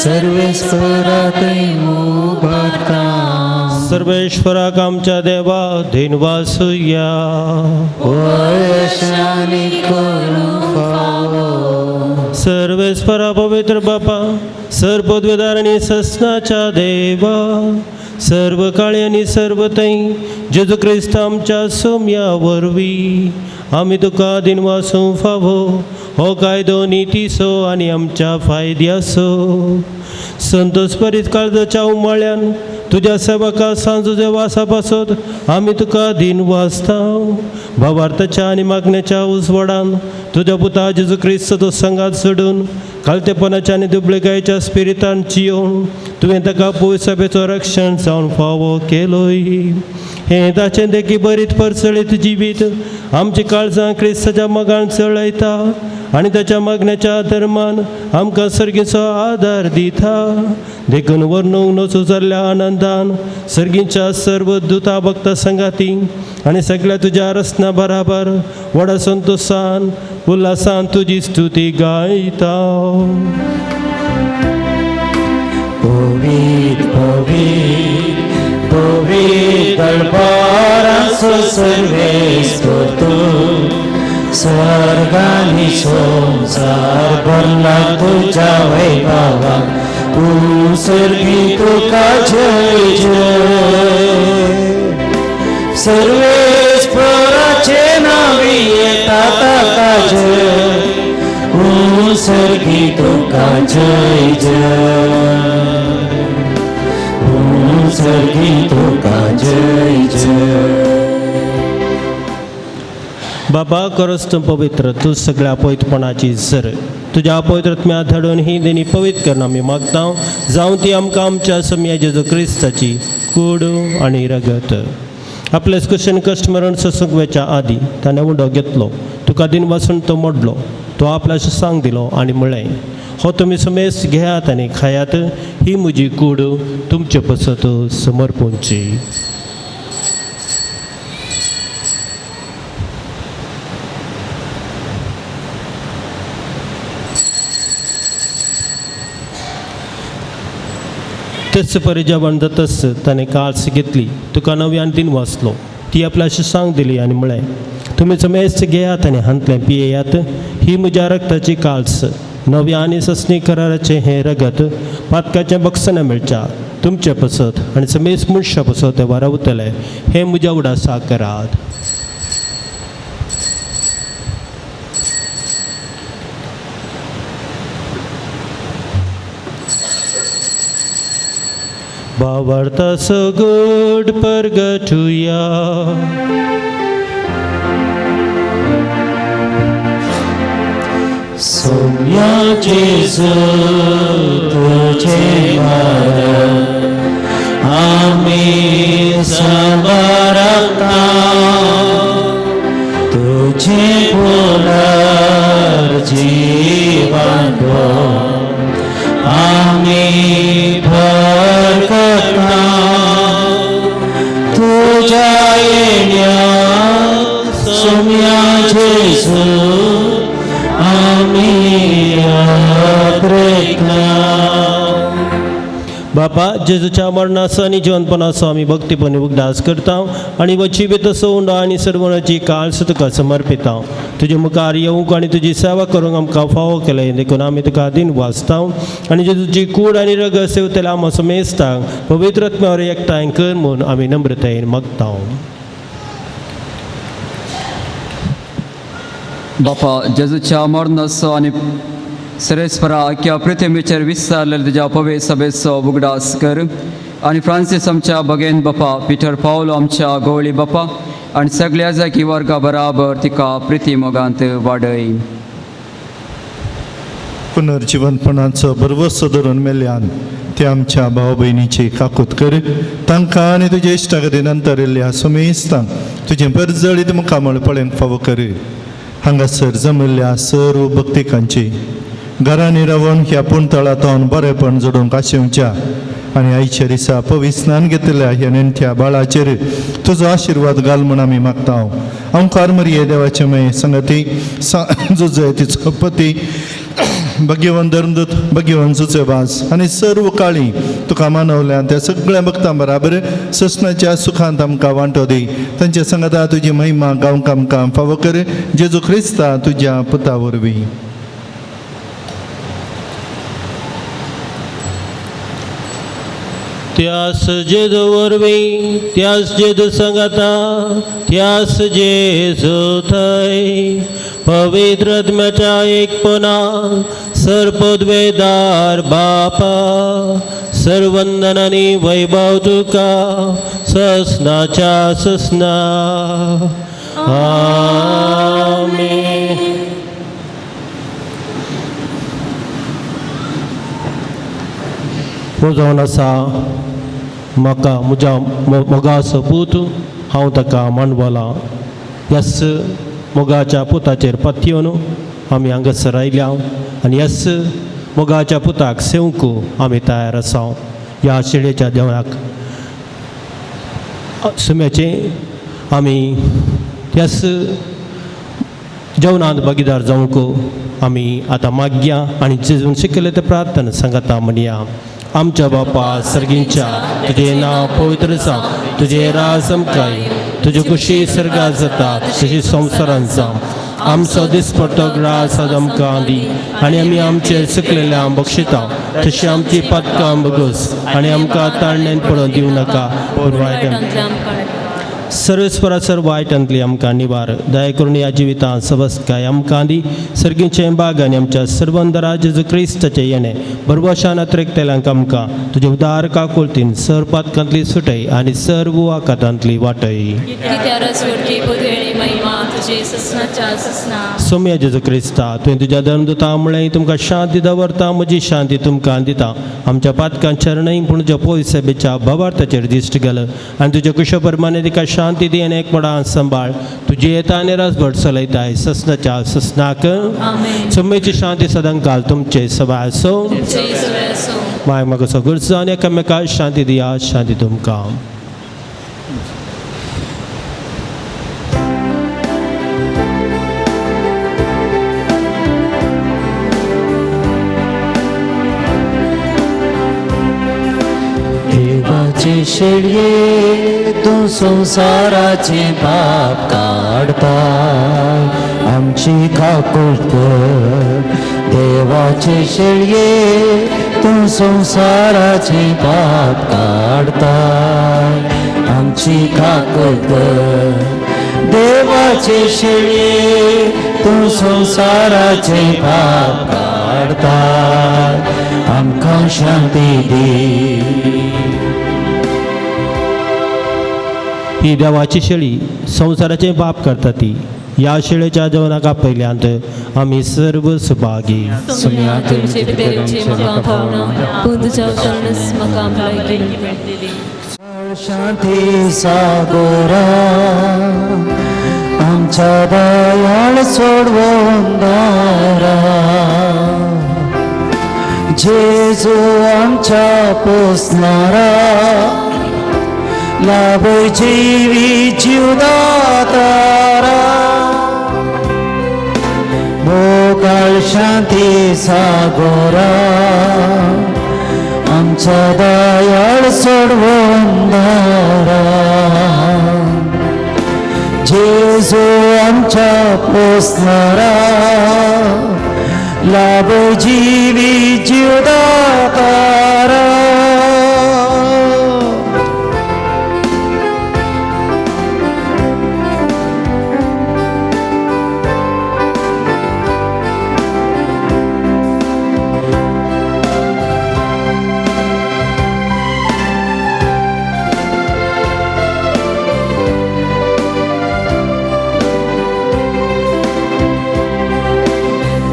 सर्वेस्परा थंय उबारता। सर्वेश्वराक आमच्या देवा धन्यवासुया वशानी करूं फावो। सर्वेस्परा पवित्र बापा, सर पदवेदार आनी ससनाच्या देवा, सर्व काळी आनी सर्व थंय जेजू क्रिस्त आमच्या सोम्या वरवीं आमी तुका दिनवासूंक फावो हो कायदो नितीचो आनी आमच्या फायद्याचो। संतोष परीत काळजाच्या उमाळ्यान तुज्या सेवका सांजुजे वासा पासत आमी तुका दिन वाचता। भावार्थाच्या आनी मागण्याच्या उजवाडान तुज्या पुता जेजू क्रिस्ताचो संगात सोडून खालतेपणाच्या आनी दुबळेकायेच्या स्पिरितान जियोवन तुवें ताका पयसभेचो रक्षण जावन फावो केलोय। हें ताचें देखी बरीत परचळीत जिवीत आमची काळजां क्रिस्ताच्या मोगान चळयता आनी ताच्या मागण्याच्या धर्मान आमकां सर्गीचो आदार दिता। देखून वर्णूंक नचू जाल्ल्या आनंदान सर्गीच्या सर्व दुता भक्ता संगाती आनी सगळ्या तुज्या रचना बराबर व्हडा संतोशान उल्हासान तुजी स्तुती गायता। पवित्र पवित्र पवित्र दरबाराचो सर्वेस्पर तूं, स्वर्गानी संवसार भरला तुज्या वैभवान, तूं सर्गी तुका जय जय। सर्वेस्पराचे नांवी येता ताका जय, तूं सर्गी तुका जय जय, तूं सर्गी तुका जय जय। बाबा करस तूं पवित्र, तूं सगळ्या पवित्रपणाची सर, तुज्या पवित्रत्म्या धाडून ही देणी पवित्र करून आमी मागता, जावं ती आमकां आमच्या सम्या जेजू क्रिस्ताची कूड आनी रगत। आपलेच कुशीन कश्ट मरण सोसूंक वेच्या आदीं ताणें उंडो घेतलो, तुका दिन वासून तो मोडलो, तो आपल्या सांग दिलो आनी म्हळें, हो तुमी समेस घेयात आनी खायात, ही म्हजी कूड तुमचे पसत समर्पूंची। तेच परी जेवण जातच ताणें काळस घेतली, तुका नव्यान दिन वाचलो, ती आपल्या सांग दिली आनी म्हळें, तुमी समेस्त घेयात आनी हांतलें पियेयात, ही म्हज्या रक्ताची काळस, नव्या आनी ससनी कराराचें हें रगत पातकाचें बक्षणा मेळच्या तुमचे पसत आनी समेस्त मनशां पसत तें वारावतलें, हें म्हज्या उडासा करात। भावार्थाचो गोड परगटुया। सोम्या जेजू तुझे मरण आमी समरता, तुझे पुनर्जीवन आमी भरकता, तुझ्या येण्या सोम्या जेजू आमी प्रेतना। बापा जेजूच्या मरणाचो आनी जिवनपणाचो आमी भक्तीपणी उगडास करता आनी वचिबेत उंडो आनी सर्वणाची काळस तुका समर्पिता। तुजे मुखार येवंक आनी तुजी सेवा करूंक आमकां फावो केलें देखून आमी तुका दिन वाचता आनी जेजूची कूड आनी रगत सेवतल्या आमकां समेस्तांक पवित्र आत्म्यावर एकठांय कर म्हूण आमी नम्रतायेन मागता। बापा जेजूच्या मरणाचो आनी सरेस्परा आख्या पृथ्वीचेर विस्तारलेल्या तुज्या पवित्र सभेचो उगडास कर आनी फ्रांसीस आमच्या बगेन बापा, पिटर पावलो आमच्या गोवळी बापा आनी सगळ्या जागी वर्गा बराबर तिका प्रिती मोगांत वाडय। पुनर्जिवनपणाचो भरवसो धरून मेल्यान ते आमच्या भाव भयणीची काकूत कर, तांकां आनी तुजे इश्टागती नंतर येयल्ल्या सुमेस्तांक तुजें परजळीत मुखामळ पळोवंक फावो कर। हांगासर जमिल्ल्या सर्व भक्तिकांची घरांनी रावन ह्या पुणतळांतून बरेपण जोडूंक आशेवच्या आनी आयच्या दिसा पवित्र स्नान घेतल्या ह्या नेणट्या बाळाचेर तुजो आशिर्वाद घाल म्हूण आमी मागता। ओंकार मरिये देवाचे मये संगती जुजय तिचो पती भगवान धर्मदूत भगवान जुजेवास आनी सर्व काळी तुका मानवल्या त्या सगळ्या भक्तां बराबर ससनाच्या सुखांत आमकां वांटो दी। तांच्या संगता तुजी महिमा गावंक आमकां फावो कर जेजू क्रिस्ता तुज्या पुता वरवीं। त्यास जेजू वरवीं, त्यास जेजू सांगाता, त्यास जेजू थंय पवित्र आत्म्याच्या एकपणा सर्पद्वेदार बापा सर्वंदन आनी वैभव तुका ससनाच्या ससना. आमेन. हो जावन आसा म्हाका म्हज्या मोगाचो पूत, हांव ताका मांडवला. ह्याच मोगाच्या पुताचेर पत्योन आमी हांगासर आयल्या आनी ह्याच मोगाच्या पुताक सेवंक आमी तयार आसा. ह्या शेळेच्या देवळाक सुम्याचें आमी त्याच जेवणांत भागीदार जावंक आमी आतां मागया आनी जेजून शिकयलें तें प्रार्थना सांगता म्हणया. आमच्या बापा सर्गींच्या, तुजें नांव पवित्र जावं, तुजें राज आमकां येवं, तुजी खुशी सर्गात जाता तशी संवसारांत जावं. आमचो दिसपट्टो ग्रास आज आमकां दी आनी आमी आमचे चुकलेल्या बक्षिता तशी आमची पातकां बगस आनी आमकां ताळण्यान पडोवन दिवं नाका, पूण वायट सर्वेस्परा सर वायटांतली आमकां निवार. दया करून ह्या जिवितांत सवस्काय आमकां दी. सर्गीचे बाग आनी आमच्या सर्वंदरा जेजू क्रिस्ताचें येणें बरवशान अत्रेकतेल्यांक आमकां तुजे उदार काकुळतीन सर पातकांतली सुटय आनी सर्व आकातांतली वाटय. सोम्या जेजू क्रिस्ता, तुवें तुज्या धर्मदुता म्हळें तुमकां शांती दवरता, म्हजी शांती तुमकां दिता. आमच्या पातकांचेर न्हय पूण तुज्या पयसबेच्या भावार्थाचेर दिश्ट घाल आनी तुज्या कुशा प्रमाणे तिका शांती दी आनी एकमडान सांबाळ. तुजी येता आनी रासभर चलयताय ससनाच्या ससनाक. सोम्याची शांती सदांकाल तुमचे सबाय आसूं. माय म्हाका सगळचो आनी एकामेका शांती दिया. शांती तुमकां. देवाचे शेळये तूं संवसाराचे पाप काडता, आमची काकूट कर. देवाचे शेळये तूं संवसाराचे पाप काडता, आमची काकूट कर. देवाचे शेळये तूं संवसाराचे पाप काडता, आमकां शांती दी. ही देवाची शेळी संवसाराचें पाप करता ती. ह्या शेळेच्या जेवणाक आपयल्यांत आमी सर्व सुभागी. शांती सागोरा आमच्या दयाळ सोडवून दारा, जेजू आमच्या पोसणारा, लाभ जीवी जीवदातारा. मोगाळ शांती सागोरा आमच्या दयाळ सोडवून दारा, जेजू आमच्या पोसणारा, लाभ जीवी जीवदातारा.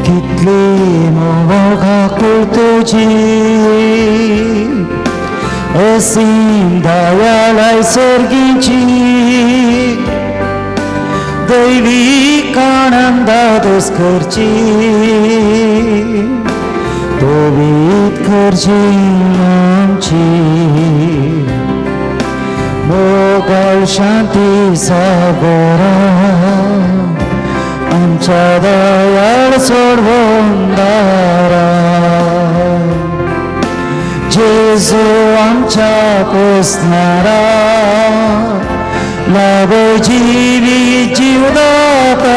कितली मोगाकूळ तुजी असीम दयाळाय सर्गीची, दैवी आनंदादोस करची, पवीत करची आमची. मोगाळ शांती सागोरा आमच्या दयाळ सोडवून दारा, जेजू आमच्या पोसणारा, लाभ जीवी जीवदातारा.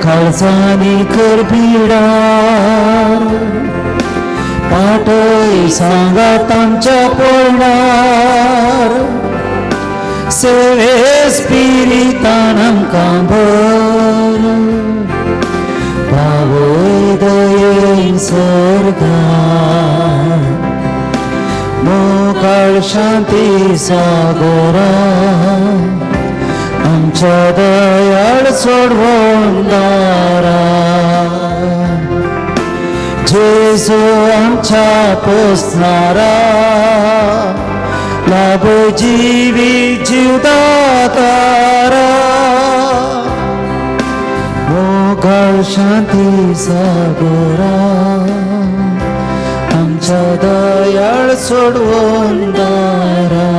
काळजांनी करबिडार पाटय सांगात आमच्या पोळणार सेवे स्पिरितान आमकां भर पावय दयेन सर्गान मोगाळ शांती सागरा आमच्या दयाळ सोडवून दारा जेजू आमच्या पोसणारा लाभ जीवी जीवदातारा मोगाळ शांती सागरा आमच्या दयाळ सोडवून दारा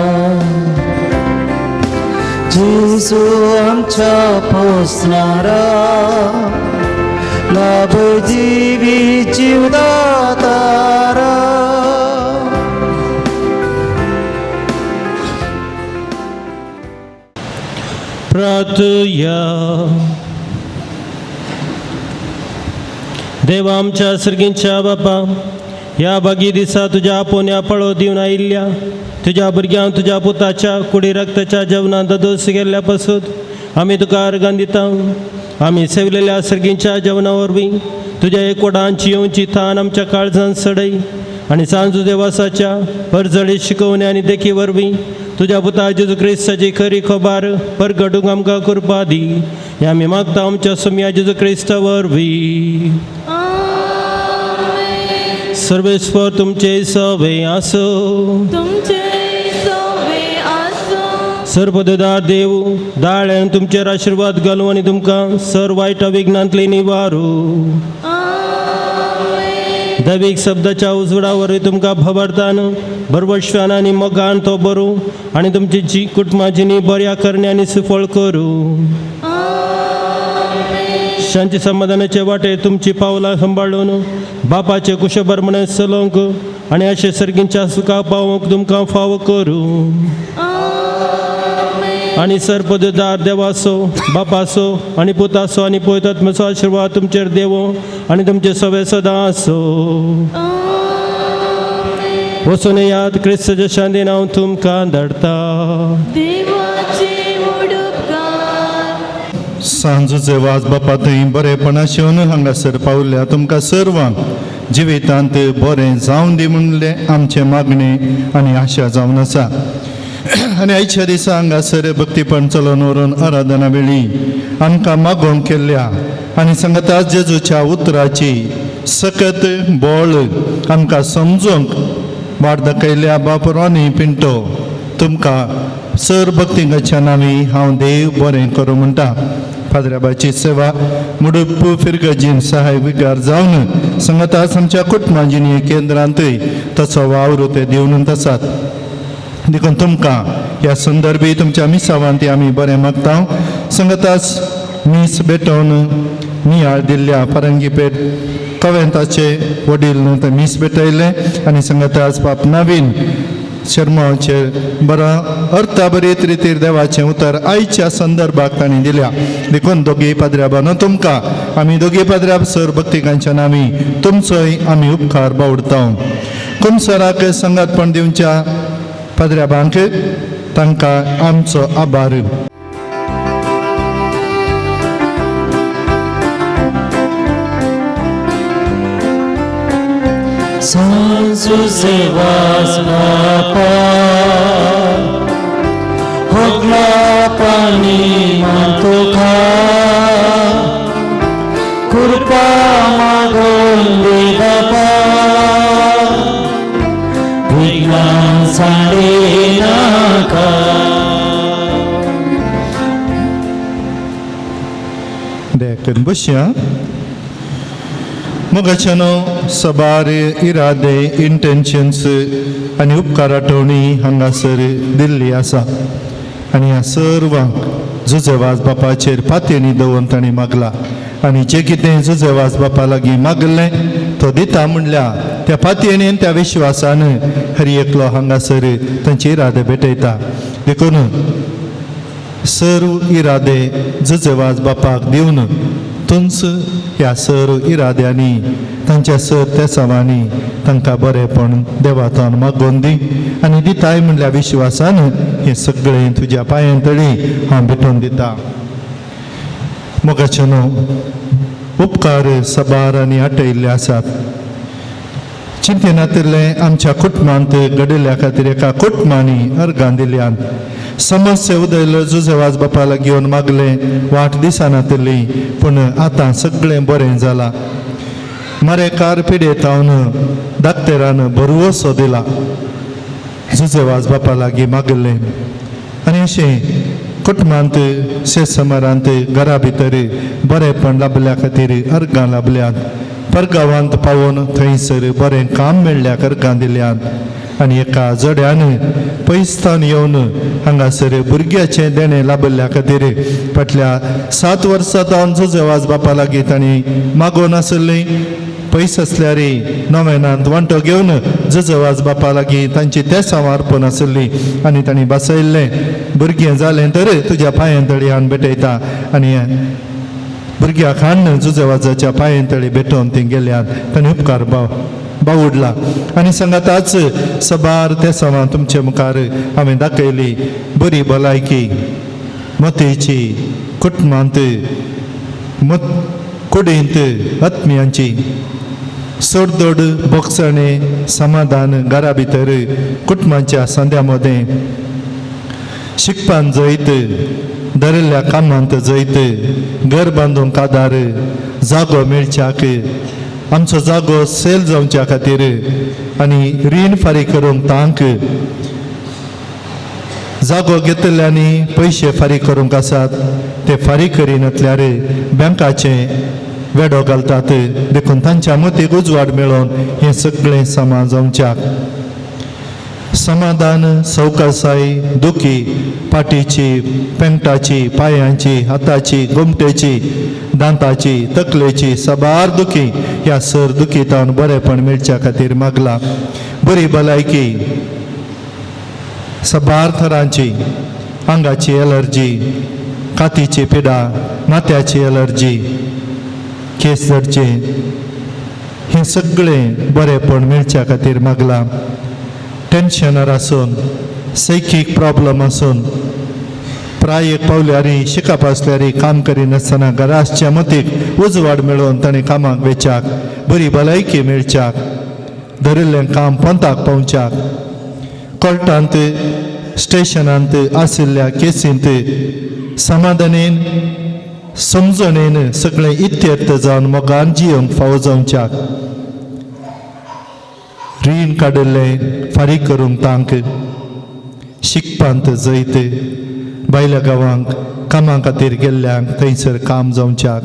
जेजू आमच्या पोसणारा लाभ जीवी जीवदातारा. प्रार्थुया. देवा आमच्या सर्गींच्या बापा, ह्या बागी दिसा तुज्या आपोवण्या पळो दिवन आयिल्ल्या तुज्या भुरग्यांक तुज्या पुताच्या कुडी रक्ताच्या जेवणांत दोस गेल्ल्या पासून आमी तुका अर्गां दिता. आमी सेवलेल्या सर्गींच्या जेवणा वरवीं तुज्या एकवटांची येवची थान आमच्या काळजान सडय आनी सांजू देवासाच्या परजळी शिकोवण्या आनी देखी वरवीं तुज्या पुता जेजू क्रिस्ताची खरी खबर परगटूंक आमकां कृपा दी. हें आमी मागता आमच्या सोम्या जेजू क्रिस्ता वरवीं. सर्वेस्पर तुमचे सवे आसो. तुमचे सवे आसो. सर्वदार देव दाळ्यान तुमचेर आशिर्वाद घालूं आनी तुमकां सर वायट विघ्नांतली निवारू. दैवीक शब्दाच्या उजवाडा वरवीं तुमकां भबरतान भरवश्यान आनी मोगान तो बरूं आनी तुमची जी कुटुंबां बऱ्या करणे आनी सुफळ करूं. शांती समाधानाचे वाटेर तुमची पावलां सांबाळून बापाचे कुशबर म्हणून चलोवंक आनी अशें सर्गींच्या सुखा पावोवंक तुमकां फावो करूं. आनी सर्पदार देवाचो बापाचो आनी पुताचो आनी पवित्र आशिर्वाद तुमचेर देवो आनी तुमचे सवे सदां आसो. वचून याद क्रिस्ताच्या शांतीन हांव तुमकां धाडटा. सांजूचे वाज बापा थंय बरेपणा शिवन हांगासर पावल्या तुमकां सर्वांक जिवितांत बरें जावन दी म्हणलें आमचें मागणें आनी आशा जावन आसा. आनी आयच्या दिसा हांगासर भक्तीपण चलोवन व्हरून आराधना वेळी आमकां मागोवंक केल्ल्या आनी सांगता जेजूच्या उतराची सकत बळ आमकां समजूंक वाट दाखयल्या बाप रोनी पिंटो तुमकां सर भक्तींगाच्या नांवी हांव देव बरें करूं म्हणटा. फादराबाची सेवा मुडुप्पू फिरगजीन सहाय विगार जावन सांगताच आमच्या कुटुंबाजिनी केंद्रांतय तसो वावर ते दिवन आसात. देखून तुमकां ह्या संदर्भी तुमच्या मिसावांत आमी बरें मागता. सांगताच मीस भेटोवन नियाळ दिल्ल्या परंगीपेठ कवेंताचे वडील न्हू ते मीस भेटयलें आनी सांगताच बाप नवीन शर्माचेर बरो अर्थाभरीत रितीर देवाचें उतर आयच्या संदर्भाक तांणी दिल्या. देखून दोगी पाद्र्याबानो तुमकां आमी दोगी पाद्र्याब सर भक्तिकांच्या नामी तुमचोय आमी उपकार बावडता. कुमसराक संगातपण दिवच्या पाद्र्याबांक तांकां आमचो आभार. सांजुचे वास बापा होगला पाणी मातुका कृपा मागून दे बापा विघ्नां साडे नाका. देखून बसया. मोगाच्यानो सबार इरादे इंटेन्शन्स आनी उपकार आठवणी हांगासर दिल्ली आसा आनी ह्या सर्वांक जुजेवाज बापाचेर पातयेनी दवरून तांणी मागला आनी जें कितें जुजेवाज बापा लागीं मागलें तो दिता म्हणल्या त्या पातयेन त्या विश्वासान हर एकलो हांगासर तांचे इरादे भेटयता. देखून सर्व इरादे जुजेवाज बापाक दिवन तूंच ह्या सर इराद्यांनी तांच्या सर तेसावांनी तांकां बरेंपण देवातान मागोवन दी आनी दिताय म्हणल्या विश्वासान हें सगळें तुज्या पांयां तळी हांव भेटोवन दिता. मोगाचें न्हू उपकार सबार आनी आटयल्ले आसात. चिंतेनातिल्लें आमच्या कुटुंबांत घडिल्ल्या खातीर एका कुटुंबांनी अर्गां दिल्यान समस्या उदयलो जुजेवाज बापा लागीं येवन मागलें वाट दिसनातिल्ली पूण आतां सगळें बरें जालां. मरेकार पिडेतावन डाक्टरान बरवसो दिला जुजेवाज बापा लागीं मागलें आनी अशें कुटुंबांत शेतसमारांत घरा भितर बरेंपण लाबल्या खातीर अर्गां लाबल्यात. परगांवांत पावोवन थंयसर बरें काम मेळ्ळ्या अर्गां दिल्यात आनी एका जोड्यान पयसतान येवन हांगासर भुरग्याचें देणें लाबिल्ल्या खातीर फाटल्या 7 वर्सां जावन जुजेवाज बापा लागीं तांणी मागोवन आशिल्लीं. पयस आसल्यार नोवेनांत वांटो घेवन जुजेवाज बापा लागीं तांची तेसांव अर्पण आशिल्ली आनी तांणी बसयल्लें भुरगें जालें तर तुज्या पांयां तळी हाडून भेटयता आनी भुरग्याक हाडून जुजेवाजाच्या पांयां तळी भेटोवन ती गेल्यात. तांणी उपकार बावुडला आनी सांगाताच सबार तेसांवां तुमचे मुखार हांवें दाखयली. बरी भलायकी मतेची कुटुंबांत मत कुडींत आत्म्यांची सोडदोड बोगसणे समाधान घरा भितर कुटुंबाच्या सांद्या मदें शिकपान जैत धरिल्ल्या कामांत जैत घर बांदूंक आदार जागो मेळच्याक आमचो जागो सेल जावच्या खातीर आनी रीण फारीक करूंक तांक जागो घेतल्यांनी पयशे फारीक करूंक आसात ते फारीक करिनातल्यार बँकाचें वेडो घालतात. देखून तांच्या मतीक उजवाड मेळोवन हें सगळें सामान जावच्याक समाधान सवकासाय दुखी पाटीची पेंगटाची पांयांची हाताची गोमटेची दांताची तकलेची सबार दुखी ह्या सर दुखीतान बरेंपण मेळच्या खातीर मागला. बरी भलायकी सबार थरांची आंगाची एलर्जी कातीची पिडा माथ्याची एलर्जी केस धरचे हें सगळें बरेंपण मेळच्या खातीर मागला. टेन्शनार आसून सैखीक प्रॉब्लम आसून प्रायेक पावल्यार शिकप आसल्यार काम करिनासतना घरा आसच्या मतीक उजवाड मेळोवन ताणें कामाक वेच्याक बरी भलायकी मेळच्याक धरिल्लें काम पंताक पावच्याक कोर्टांत स्टेशनांत आशिल्ल्या केसींत समाधानेन समजणेन सगळें इत्यर्थ जावन मोगान जियोंक फावो जावच्याक रीण काडिल्लें फारीक करूंक तांक शिकपांत जैत बायल्या गांवांक कामां खातीर गेल्ल्यांक थंयसर काम जावच्याक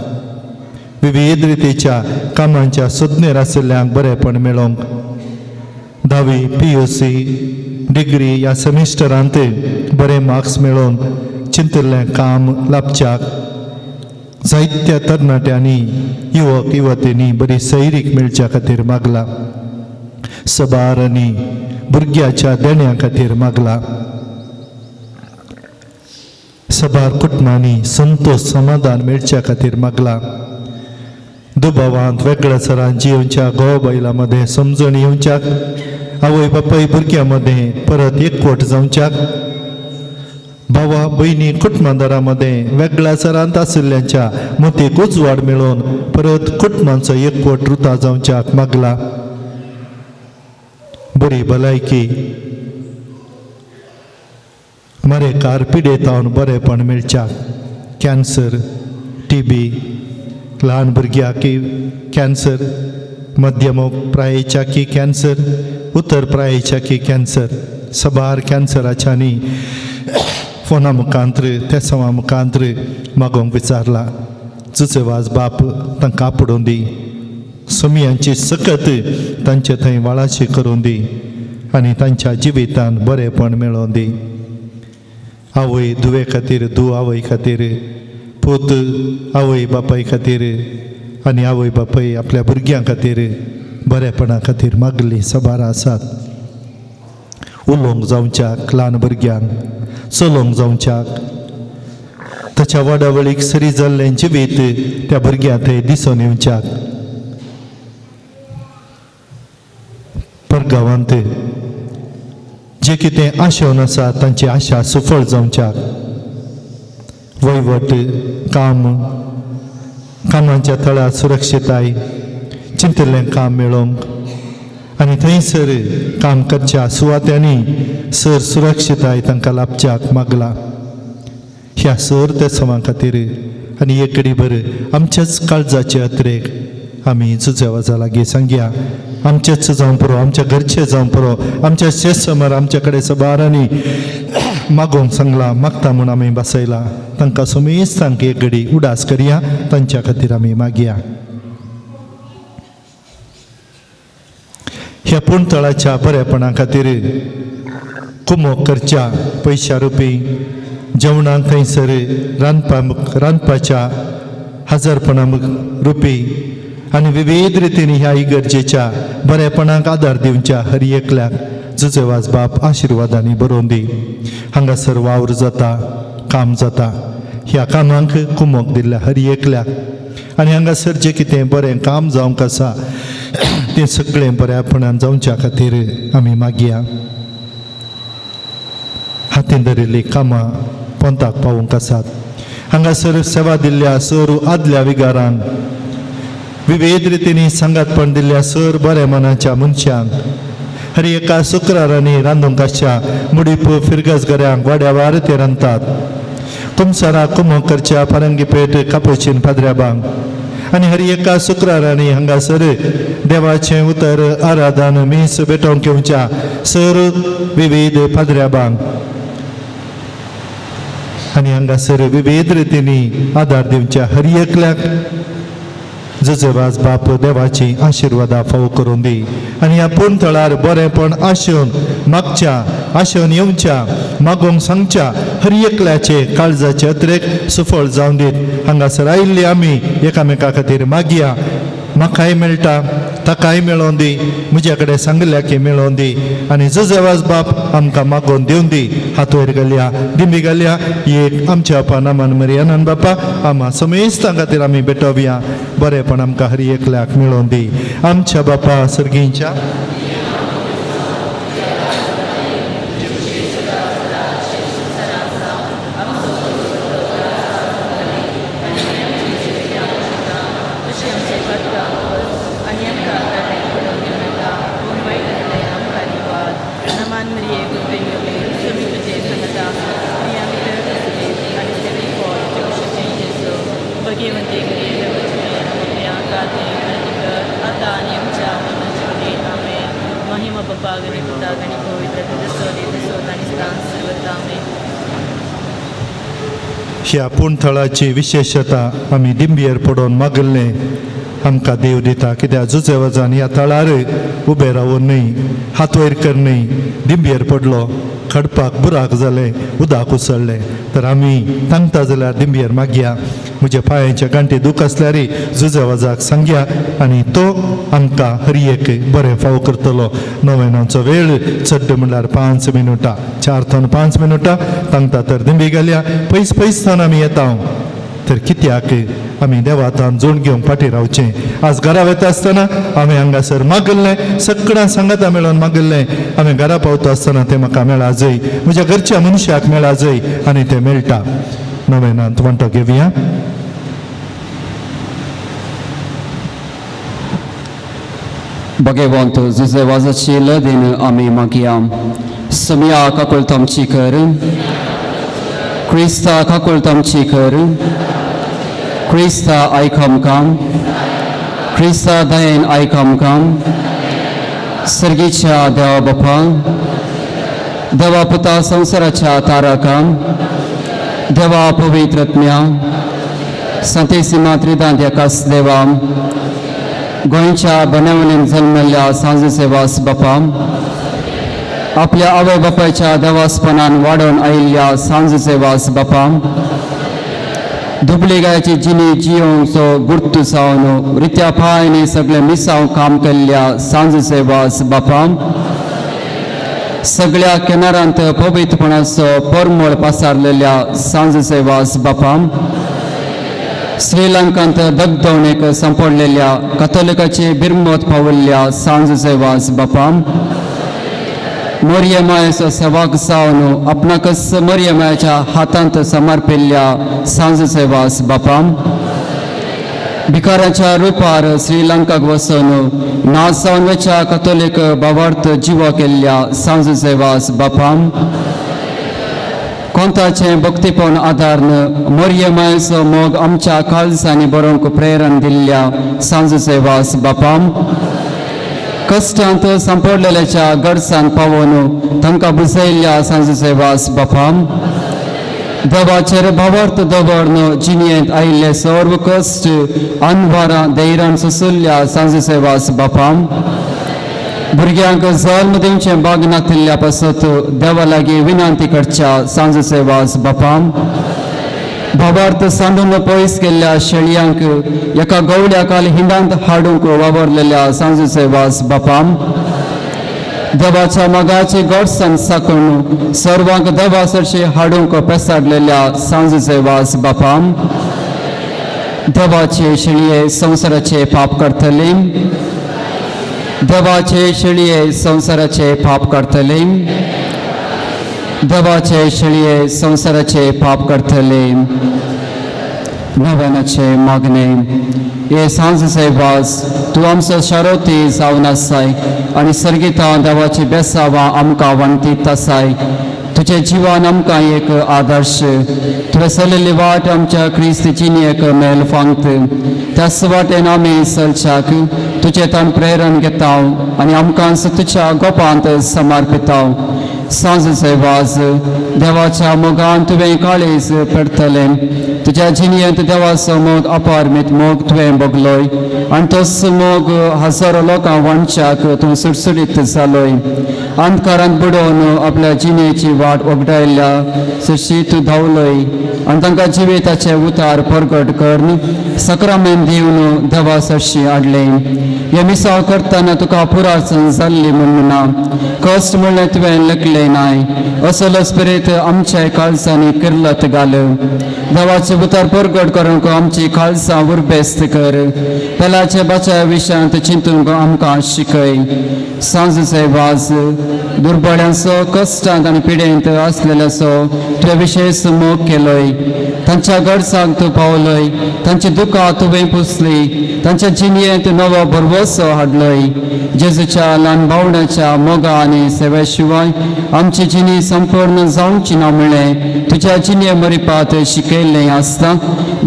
विविध रितीच्या कामांच्या सोदनेर आशिल्ल्यांक बरेंपण मेळोवंक 10वी PUC degree ह्या सेमिस्टरांत बरे मार्क्स मेळोवन चिंतिल्लें काम लाभच्याक जायत्या तरणाट्यांनी युवक युवतींनी बरी सैरीक मेळच्या खातीर मागला. सबार आनी भुरग्याच्या देण्या खातीर मागला. सबार कुटुंबांनी संतोष समाधान मेळच्या खातीर मागला. दुबावांत वेगळ्या सरान जियोवच्या घोव बायलां मदें समजण येवच्याक आवय बापाय भुरग्यां मदें परत एकवट जावच्याक भावा भयणी कुटुंबादारां मदें वेगळ्या सरांत आशिल्ल्यांच्या मतीक उजवाड मेळोवन परत कुटुंबांचो एकवट रुता जावच्याक मागला. बरी भलायकी मरेकार पिडेतावन बरेंपण मेळच्याक कॅन्सर TB ल्हान भुरग्याक कॅन्सर मध्यम प्रायेच्या की कॅन्सर उत्तर प्रायेच्या की कॅन्सर सबार कॅन्सराच्यांनी फोना मुखांत्र तेसांवा मुखांत्र मागोवंक विचारला. जुजेवाज बाप तांकां आपोवन दी सोमयांची सकत तांचे थंय वाळाशी करून दी आनी तांच्या जिवितान बरेंपण मेळोवन दी. आवय धुवे खातीर धूव आवय खातीर पूत आवय बापाय खातीर आनी आवय बापाय आपल्या भुरग्यां खातीर बरेपणा खातीर मागली सबार आसात. उलोवंक जावच्याक ल्हान भुरग्यांक चलोवंक जावच्याक ताच्या वाडावळीक सरी जाल्लें जिवीत त्या भुरग्यां थंय दिसून येवच्याक परगांवांत जे कितें आशेवन आसा तांची आशा सुफळ जावच्याक वयवट काम कामाच्या थळार सुरक्षिताय चिंतिल्लें काम मेळोवंक आनी थंयसर काम करच्या सुवात्यांनी सर सुरक्षिताय तांकां लाभच्याक मागला. ह्या सर त्या सवां खातीर आनी एक कडीभर आमच्याच काळजाचे अत्रेक आमी जुजेवाजा लागीं सांगया. आमचेच जावं पुरो, आमच्या घरचे जावं पुरो, आमच्या शेत समर आमच्या कडेन सबारांनी मागोवंक सांगलां, मागता म्हूण आमी बसयला. तांकां सुमेज तांकां एक घडी उडास करया, तांच्या खातीर आमी मागया. ह्या पूणतळाच्या बरेपणा खातीर कुमोक करच्या पयशा रुपी जेवणाक थंयसर रांदपाच्या हजारपणा रुपी आनी विविध रितीन ह्या इगर्जेच्या बरेपणाक आदार दिवच्या हर एकल्याक जुजेवाज बाप आशिर्वादांनी बरोवन दी. हांगासर वावर जाता, काम जाता, ह्या कामांक कुमोक दिल्ल्या हर एकल्याक आनी हांगासर जें कितें बरें काम जावंक आसा तें सगळें बऱ्यापणान जावच्या खातीर आमी मागया. हातीन धरिल्लीं कामां पोंताक पावूंक आसात. हांगासर सेवा दिल्ल्या सर आदल्या विगारांक विविध रितींनी सांगातपण दिल्ल्या सर बऱ्या मनाच्या मनशांक हर एका शुक्रारांनी रांदूंक आसच्या मुडीप फिरगज घऱ्यांक वाड्या वार ते रांदतात. कुमसारा कुमोक करच्या परंगीपेठ कापोचीन पाद्र्याबांक आनी हर एका शुक्रारांनी हांगासर देवाचें उतर आराधन मीस भेटोवंक येवच्या सर विविध पाद्र्याबांक आनी हांगासर विविध रितींनी आदार दिवच्या हर एकल्याक जुजेवाज बाप देवाची आशिर्वादा फावो करून दी. आनी ह्या पूर्ण थळार बरेंपण आशेवन मागच्या, आशेवन येवच्या, मागोवंक सांगच्या हर एकल्याचे काळजाचे अत्रेक सुफळ जावन दीत. हांगासर आयिल्ली आमी एकामेका खातीर मागया. म्हाकाय मेळटा ताकाय मेळोवन दी, म्हज्या कडेन सांगल्या की मेळोवन दी आनी जुजेवाज बाप आमकां मागोवन दिवन दी. हात वयर घालया, दिंबी घालया. एक आमच्या बापा नामान मरियानन बापा आमा समेस्तां खातीर आमी भेटोवया. बरेंपण आमकां हर एकल्याक मेळोवन दी. आमच्या बापा सर्गींच्या ह्या पूणथळाची विशेशता आमी दिंबयेर पडोवन मागिल्लें आमकां देव दिता. कित्याक जुजेवाजान ह्या थळार उबें रावून न्हय, हात वयर कर न्हय, दिंबयेर पडलो, खडपाक बुराक जालें, उदक उसळ्ळें. तर आमी तांगता जाल्यार दिंबयेर मागया. म्हज्या पांयांच्या गांठी दूख आसल्यार जुजेवाजाक सांगया आनी तो आमकां हर एक बरें फावो करतलो. नव्यानाचो वेळ चड म्हणल्यार 5 मिनुटां, 4 थोन 5 मिनुटां तांगता तर दिंबी घालया. पयस पयस थावन आमी येता. तर कित्याक आमी देवातान जोड घेवंक फाटीं रावचें. आज घरा वता आसतना हांवें हांगासर मागिल्लें, सगळ्यां सांगाता मेळोन मागिल्लें. हांवें घरा पावता आसतना तें म्हाका मेळा जय, म्हज्या घरच्या मनशाक मेळा जय आनी तें मेळटा. नवेनांत वांटो घेवया. भगवंत जुजे वाजाची लदीन आमी मागया. समिया काकुळत आमची कर, क्रिस्ता काकुळत आमची कर, क्रिस्ता आयक आमकां, क्रिस्ता दयेन आयक आमकां. सर्गीच्या देवा बापा, देवा पुता संवसाराच्या तारका, देवा पवित्रत्म्या, संतेसी मातृदांत्या कास देवा, गोंयच्या बनवणीन जल्मल्ल्या सांजूचे वास बापा, आपल्या आवय बापायच्या देवासपणान वाडोवन आयिल्ल्या सांजूचे वास बापा, दुबळी गायची जिणी जियोंचो गुर्तू जावन रित्या पांयांनी सगळे मिसांव काम केल्ल्या सांजूचे वास बापा, सगळ्या किनारांत पवित्रपणाचो परमळ पसारलेल्या सांजुसे वास बापा, श्रीलंकांत दगदवणेक सांपडलेल्या कथोलिकाचे बिरमत पावल्ल्या सांजुसे वास बापा, मोरये मायेचो सेवाक जावन आपणाकच मोरये मायेच्या हातांत समर्पिल्ल्या सांजुसे वास बापा, भिकाराच्या रुपार श्रीलंकाक वचून नाच जावन वच्या कथोलीक भावार्थ जिवा केल्ल्या सांजुसे वास बापा, कोंताचें भक्तीपण आदारन मोरये मायेचो मोग आमच्या काळजांनी बरोवंक प्रेरण दिल्ल्या सांजुसे वास बापा, कश्टांत सांपडलेल्याच्या गरजांक पावोवन तांकां बुजयल्ल्या सांजुसे वास बापा, देवाचेर भावार्थ दवरून जिणेंत आयिल्ले सर्व कश्ट अनवारां धैर्यान सोंशिल्ल्या सांजुसे वास बापा, भुरग्यांक जल्म दिवचें भाग नातिल्ल्या पासत देवा लागीं विनंती करच्या सांजुसे वास बापा, भावार्थ सांडून पयस केल्ल्या शेळयांक एका गवड्या काल हिंडांत हाडूंक वावरलेल्या सांजुसे वास बापा, देवाच्या मोगाची गोडसाण साकून सर्वांक देवा सरशी हाडूंक पेसाडलेल्या सांजुसे वास बापा, देवाचे शेळये संवसाराचे पाप करतले, देवाचे शेळये संवसाराचे पाप करतले, देवाचे शेळये संवसाराचे पाप करतले. नव्यानाचे मागणे. हे सांजुसे वास तूं आमचो शारोती जावन आसाय आनी सर्गिता देवाची बेसावां आमकां वणटीत आसाय. तुजें जिवन आमकां एक आदर्श, तुवें चलयल्ली वाट आमच्या क्रिस्त जिणेक मेल फांगत. त्याच वाटेन आमी चलच्याक तुजें ताण प्रेरण घेता आनी आमकां तुज्या गोपांत समर्पिता. सांजुसे वास देवाच्या मोगान तुवें काळीज पेटतलें. तुज्या जिणेंत देवाचो मोग अपारमीत मोग तुवें भोगलोय आनी तोच मोग हजारो लोकांक वांटच्याक तूं सुटसुटीत जालोय. अंधकारांत बुडोवन आपल्या जिणेची वाट उगडायल्ल्या सरशी तूं धांवलोय आनी तांकां जिविताचे उतार परगट करून सक्रामेंत दिवन देवा सरशी हाडलें. हें मिसांव करतना तुका पुरासन जाल्ली म्हूण ना, कश्ट म्हणलें तुवें लेखलें नाय. असलोच प्रेत आमच्या काळजांनी किर्लत घाल. देवाचे उतार परगट करूंक आमची काळजां उरबेस्त कर. पेलाचे बाच्या विशयांत चिंतूंक आमकां शिकय. सांजुसे वास दुर्बळ्यांचो कश्टांत आनी पिडेंत आसलेल्याचो तुवें विशेश मोग केलोय. तांच्या गरजांक तूं पावलोय, तांची दुकां तुवें पुसली, तांच्या जिणेंत नवो भरवसो हाडलोय. जेजूच्या ल्हान भावणाच्या मोगा आनी सेवे शिवाय आमची जिणी संपूर्ण जावची ना म्हळ्ळें तुज्या जिणे मरिपात शिकयल्लें आसता.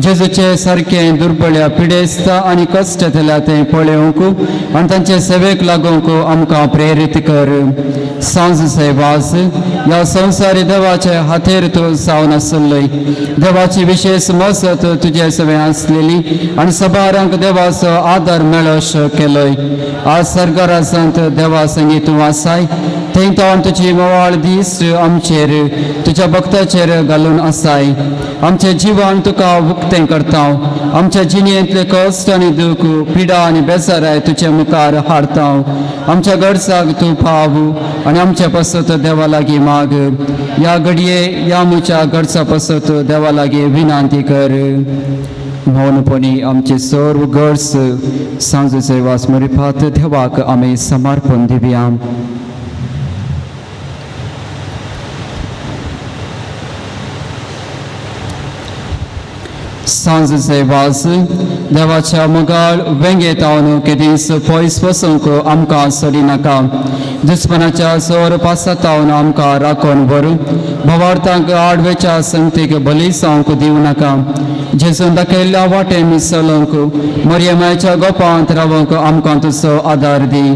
जेजूचे सारकें दुर्बळ्या पिडेस्ता आनी कश्ट जाल्या तें पळोवंक आनी तांचे सेवेक लागूंक आमकां प्रेरीत कर. सांजुसे वास ह्या संवसारी देवाचे हातेर तूं जावन आसलोय. देवाची विशेश मसत तुजे सवें आसलेली आनी सबारांक देवाचो आदार मेळोशो केलोय. आज सरकारांत देवा संगी तूं आसाय, थंय तावन तुजी मोवाळ दीस आमचेर तुज्या भक्ताचेर घालून आसाय. आमचें जिवन तुका उक्तें करता. आमच्या जिणेंतले कश्ट आनी दूख पिडा आनी बेजाराय तुजे मुखार हाडता. आमच्या गरजाक तूं पाव आनी आमच्या पासत देवा लागीं माग. ह्या घडये ह्या आमच्या गरजा पासत देवा लागीं विनंती कर. मौनपणी आमचे सर्व गरज सांजुसे वास मरिपात देवाक आमी समर्पण दिवया. सांजुसे वास देवाच्या मोगाळ वेंगेत हांव केदीस पयस वचूंक आमकां सोडिनाका. दुस्मनाच्या सोर पासातावन आमकां राखून व्हर. भवार्थांक आडवेच्या संगतीक बली जावंक दिवं नाका. जेजून दाखयल्ल्या वाटेन चलूंक मरियमाच्या गोपांत रावंक आमकां तुजो आदार दी.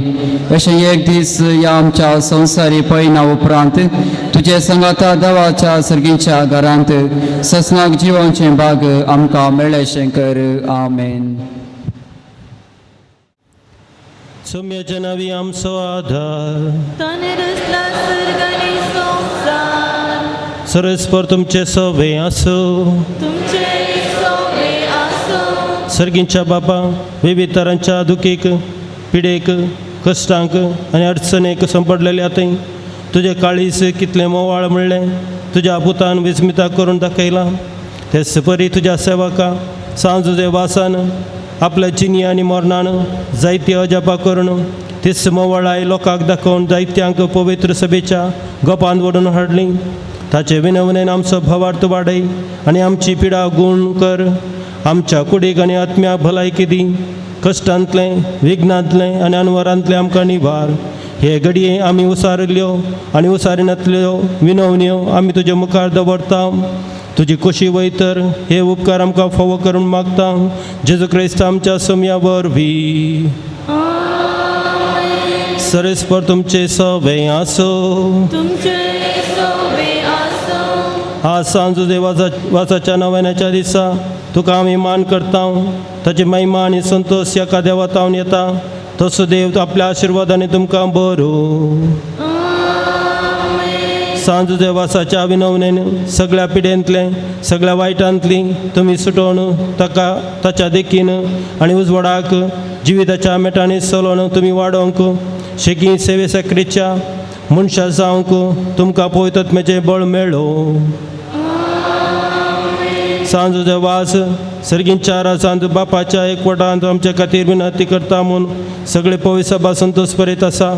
अशें एक दीस ह्या आमच्या संवसारी पयना उपरांत तुजे संगाता देवाच्या सर्गीच्या घरांत ससनाक जिवनचें भाग आमकां मेळ्ळेशें कर. आमेन. सोम्याच्या नांवी आमचो आधार. ताणें रचला सर्ग आनी संवसार. सरस्पर तुमचे सवे आसूं. तुमचे सवे आसूं. सर्गींच्या बापा विविध तरांच्या दुखीक पिडेक कश्टांक आनी अडचणेक संपडलेल्या थंय तुजें काळीस कितलें मोवाळ म्हणलें तुज्या पुतान विस्मिता करून दाखयलां. तेच परी तुज्या सेवका सांजुजे वासान आपल्या चिनी आनी मरणान जायती अजापां करून तीच मोवाळाय लोकांक दाखोवन जायत्यांक पवित्र सभेच्या गोपान ओडून हाडली. ताचे विनवणेन आमचो भवार्थ वाडय आनी आमची पिडा गूण कर. आमच्या कुडीक आनी आत्म्याक भलायकी दी. कश्टांतलें विघ्नांतलें आनी अनवरांतलें आमकां निवार. हे घडये आमी उसारिल्ल्यो आनी उसारिनातल्यो विनवण्यो आमी तुजे मुखार दवरता. तुजी खोशी वयतर हे उपकार आमकां फावो करून मागता जेजू क्रिस्त आमच्या सोम्या वरवीं. सरेस्पर तुमचे सवे आसो. आज सांजू वाचाच्या नव्याच्या दिसा तुका आमी मान करता. ताची महिमा आनी संतोश एका देवातावन येता. तसो देव आपल्या आशिर्वादाने तुमकां बरो. सांजू देवासाच्या विनवणेन सगळ्या पिडेंतलें सगळ्या वायटांतली तुमी सुटोवन ताका ताच्या देखीन आनी उजवाडाक जिविताच्या मेटांनी चलोवन तुमी वाडोवंक शेकी सेवे सक्रीच्या मनशां जावंक तुमकां पवित्र बळ मेळो. सांजू देवास सर्गींच्या राजांत बापाच्या एकवटांत आमच्या खातीर विनंती करता म्हूण सगळे पवित्र सभा संतोष परीत आसा.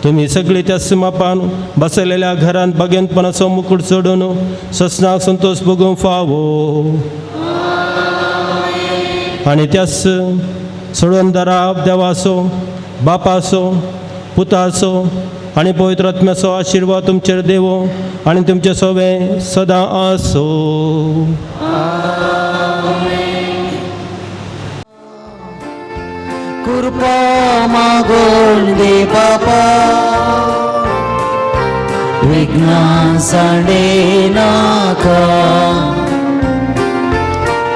तुमी सगळी त्या मापान बसलेल्या घरांत बागेंतपणाचो मुकूट चडून ससनाक संतोष भोगूंक फावो. आनी त्याच सोडून देवाचो बापाचो पुताचो आनी पवित्र आत्म्याचो आशिर्वाद तुमचेर देवो आनी तुमचे सोवे सदां आसो. कृपा मागून दे बापा विघ्नां सांडे नाका.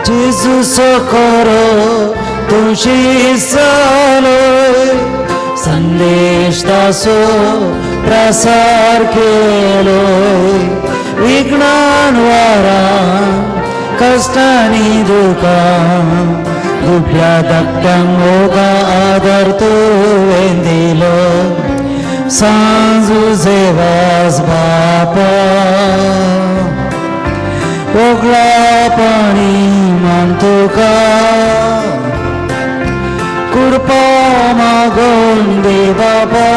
जेजू सोकोरो तुशी सालोय संदेश तासो प्रसार केलोय. विघ्नान वारा कष्टांनी दुखां दुबल्या धाकट्यांक मोगा आदार तुवें दिलो. सांजू जेवास बापा ओगळा पाणी मान तुका. कृपा मागून दे बाबा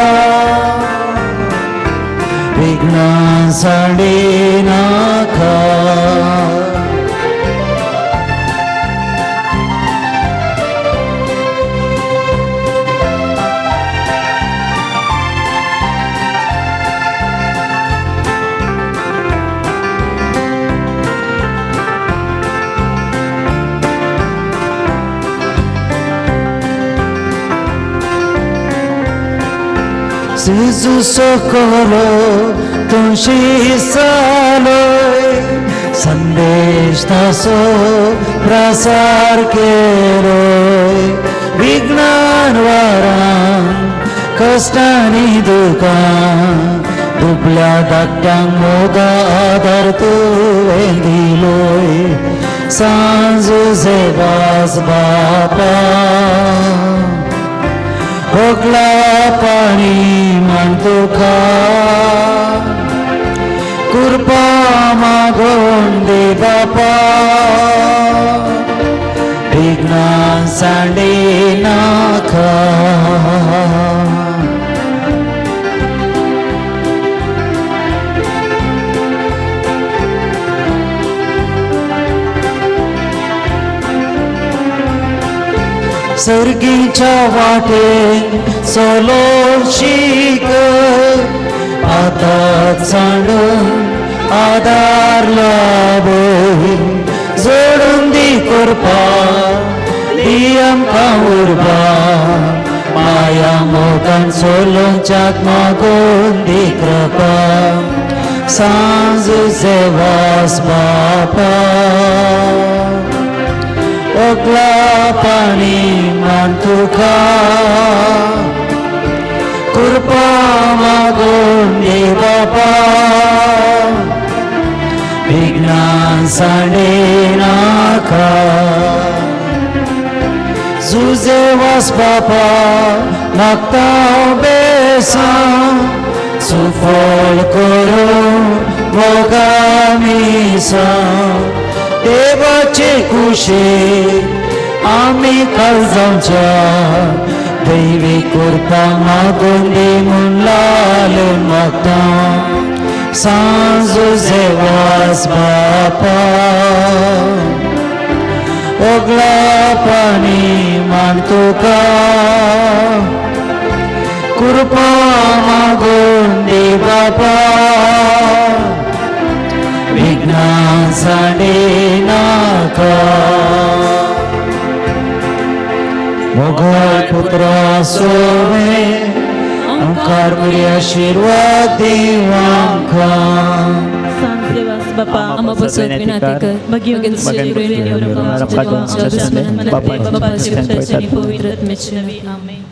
विघ्नां सांडे नाका. जेजू सोकोरो तुशी सालोय संदेश तासो प्रसार केलोय. विघ्नान वारां कष्टांनी दुखां दुबल्या धाकट्यांक मोगा आदार तुवें दिलोय. सांजू जेवास बापा ओगळा पाणी मान तुका. कृपा मागून दे बापा विघ्नां सांडे नाका. सर्गीच्या वाटेन चलोवंक शीक आतां सांडून आदार लाभय. जोडून दी कृपा दी आमकां उर्बा माया मोगान चलोवच्याक मागून दी कृपा. सांजू जेवास बापा ओगळा पाणी मान तुका. कृपा मागून दे बापा विघ्नां सांडे नाका. जुजे वास बापा मागता बेसां सुफो मोगोळ करूं मोगा मिसां देवाचे कुशे आमी खाल जावच्या दैवी कृपा मागून दी म्हूण लाल मागता सांज जुझे वास बापा ओगला पाणी मान तुका कृपा मागून दी बापा विघ्नां सांडे नाका मोगल पुत्रा सोवे आमकार बरी आशिर्वाद दीव आमकां सांज देवास बापा आमा पासत विनाती कर भगीन पवित्र आत्म्याचे. आमेन.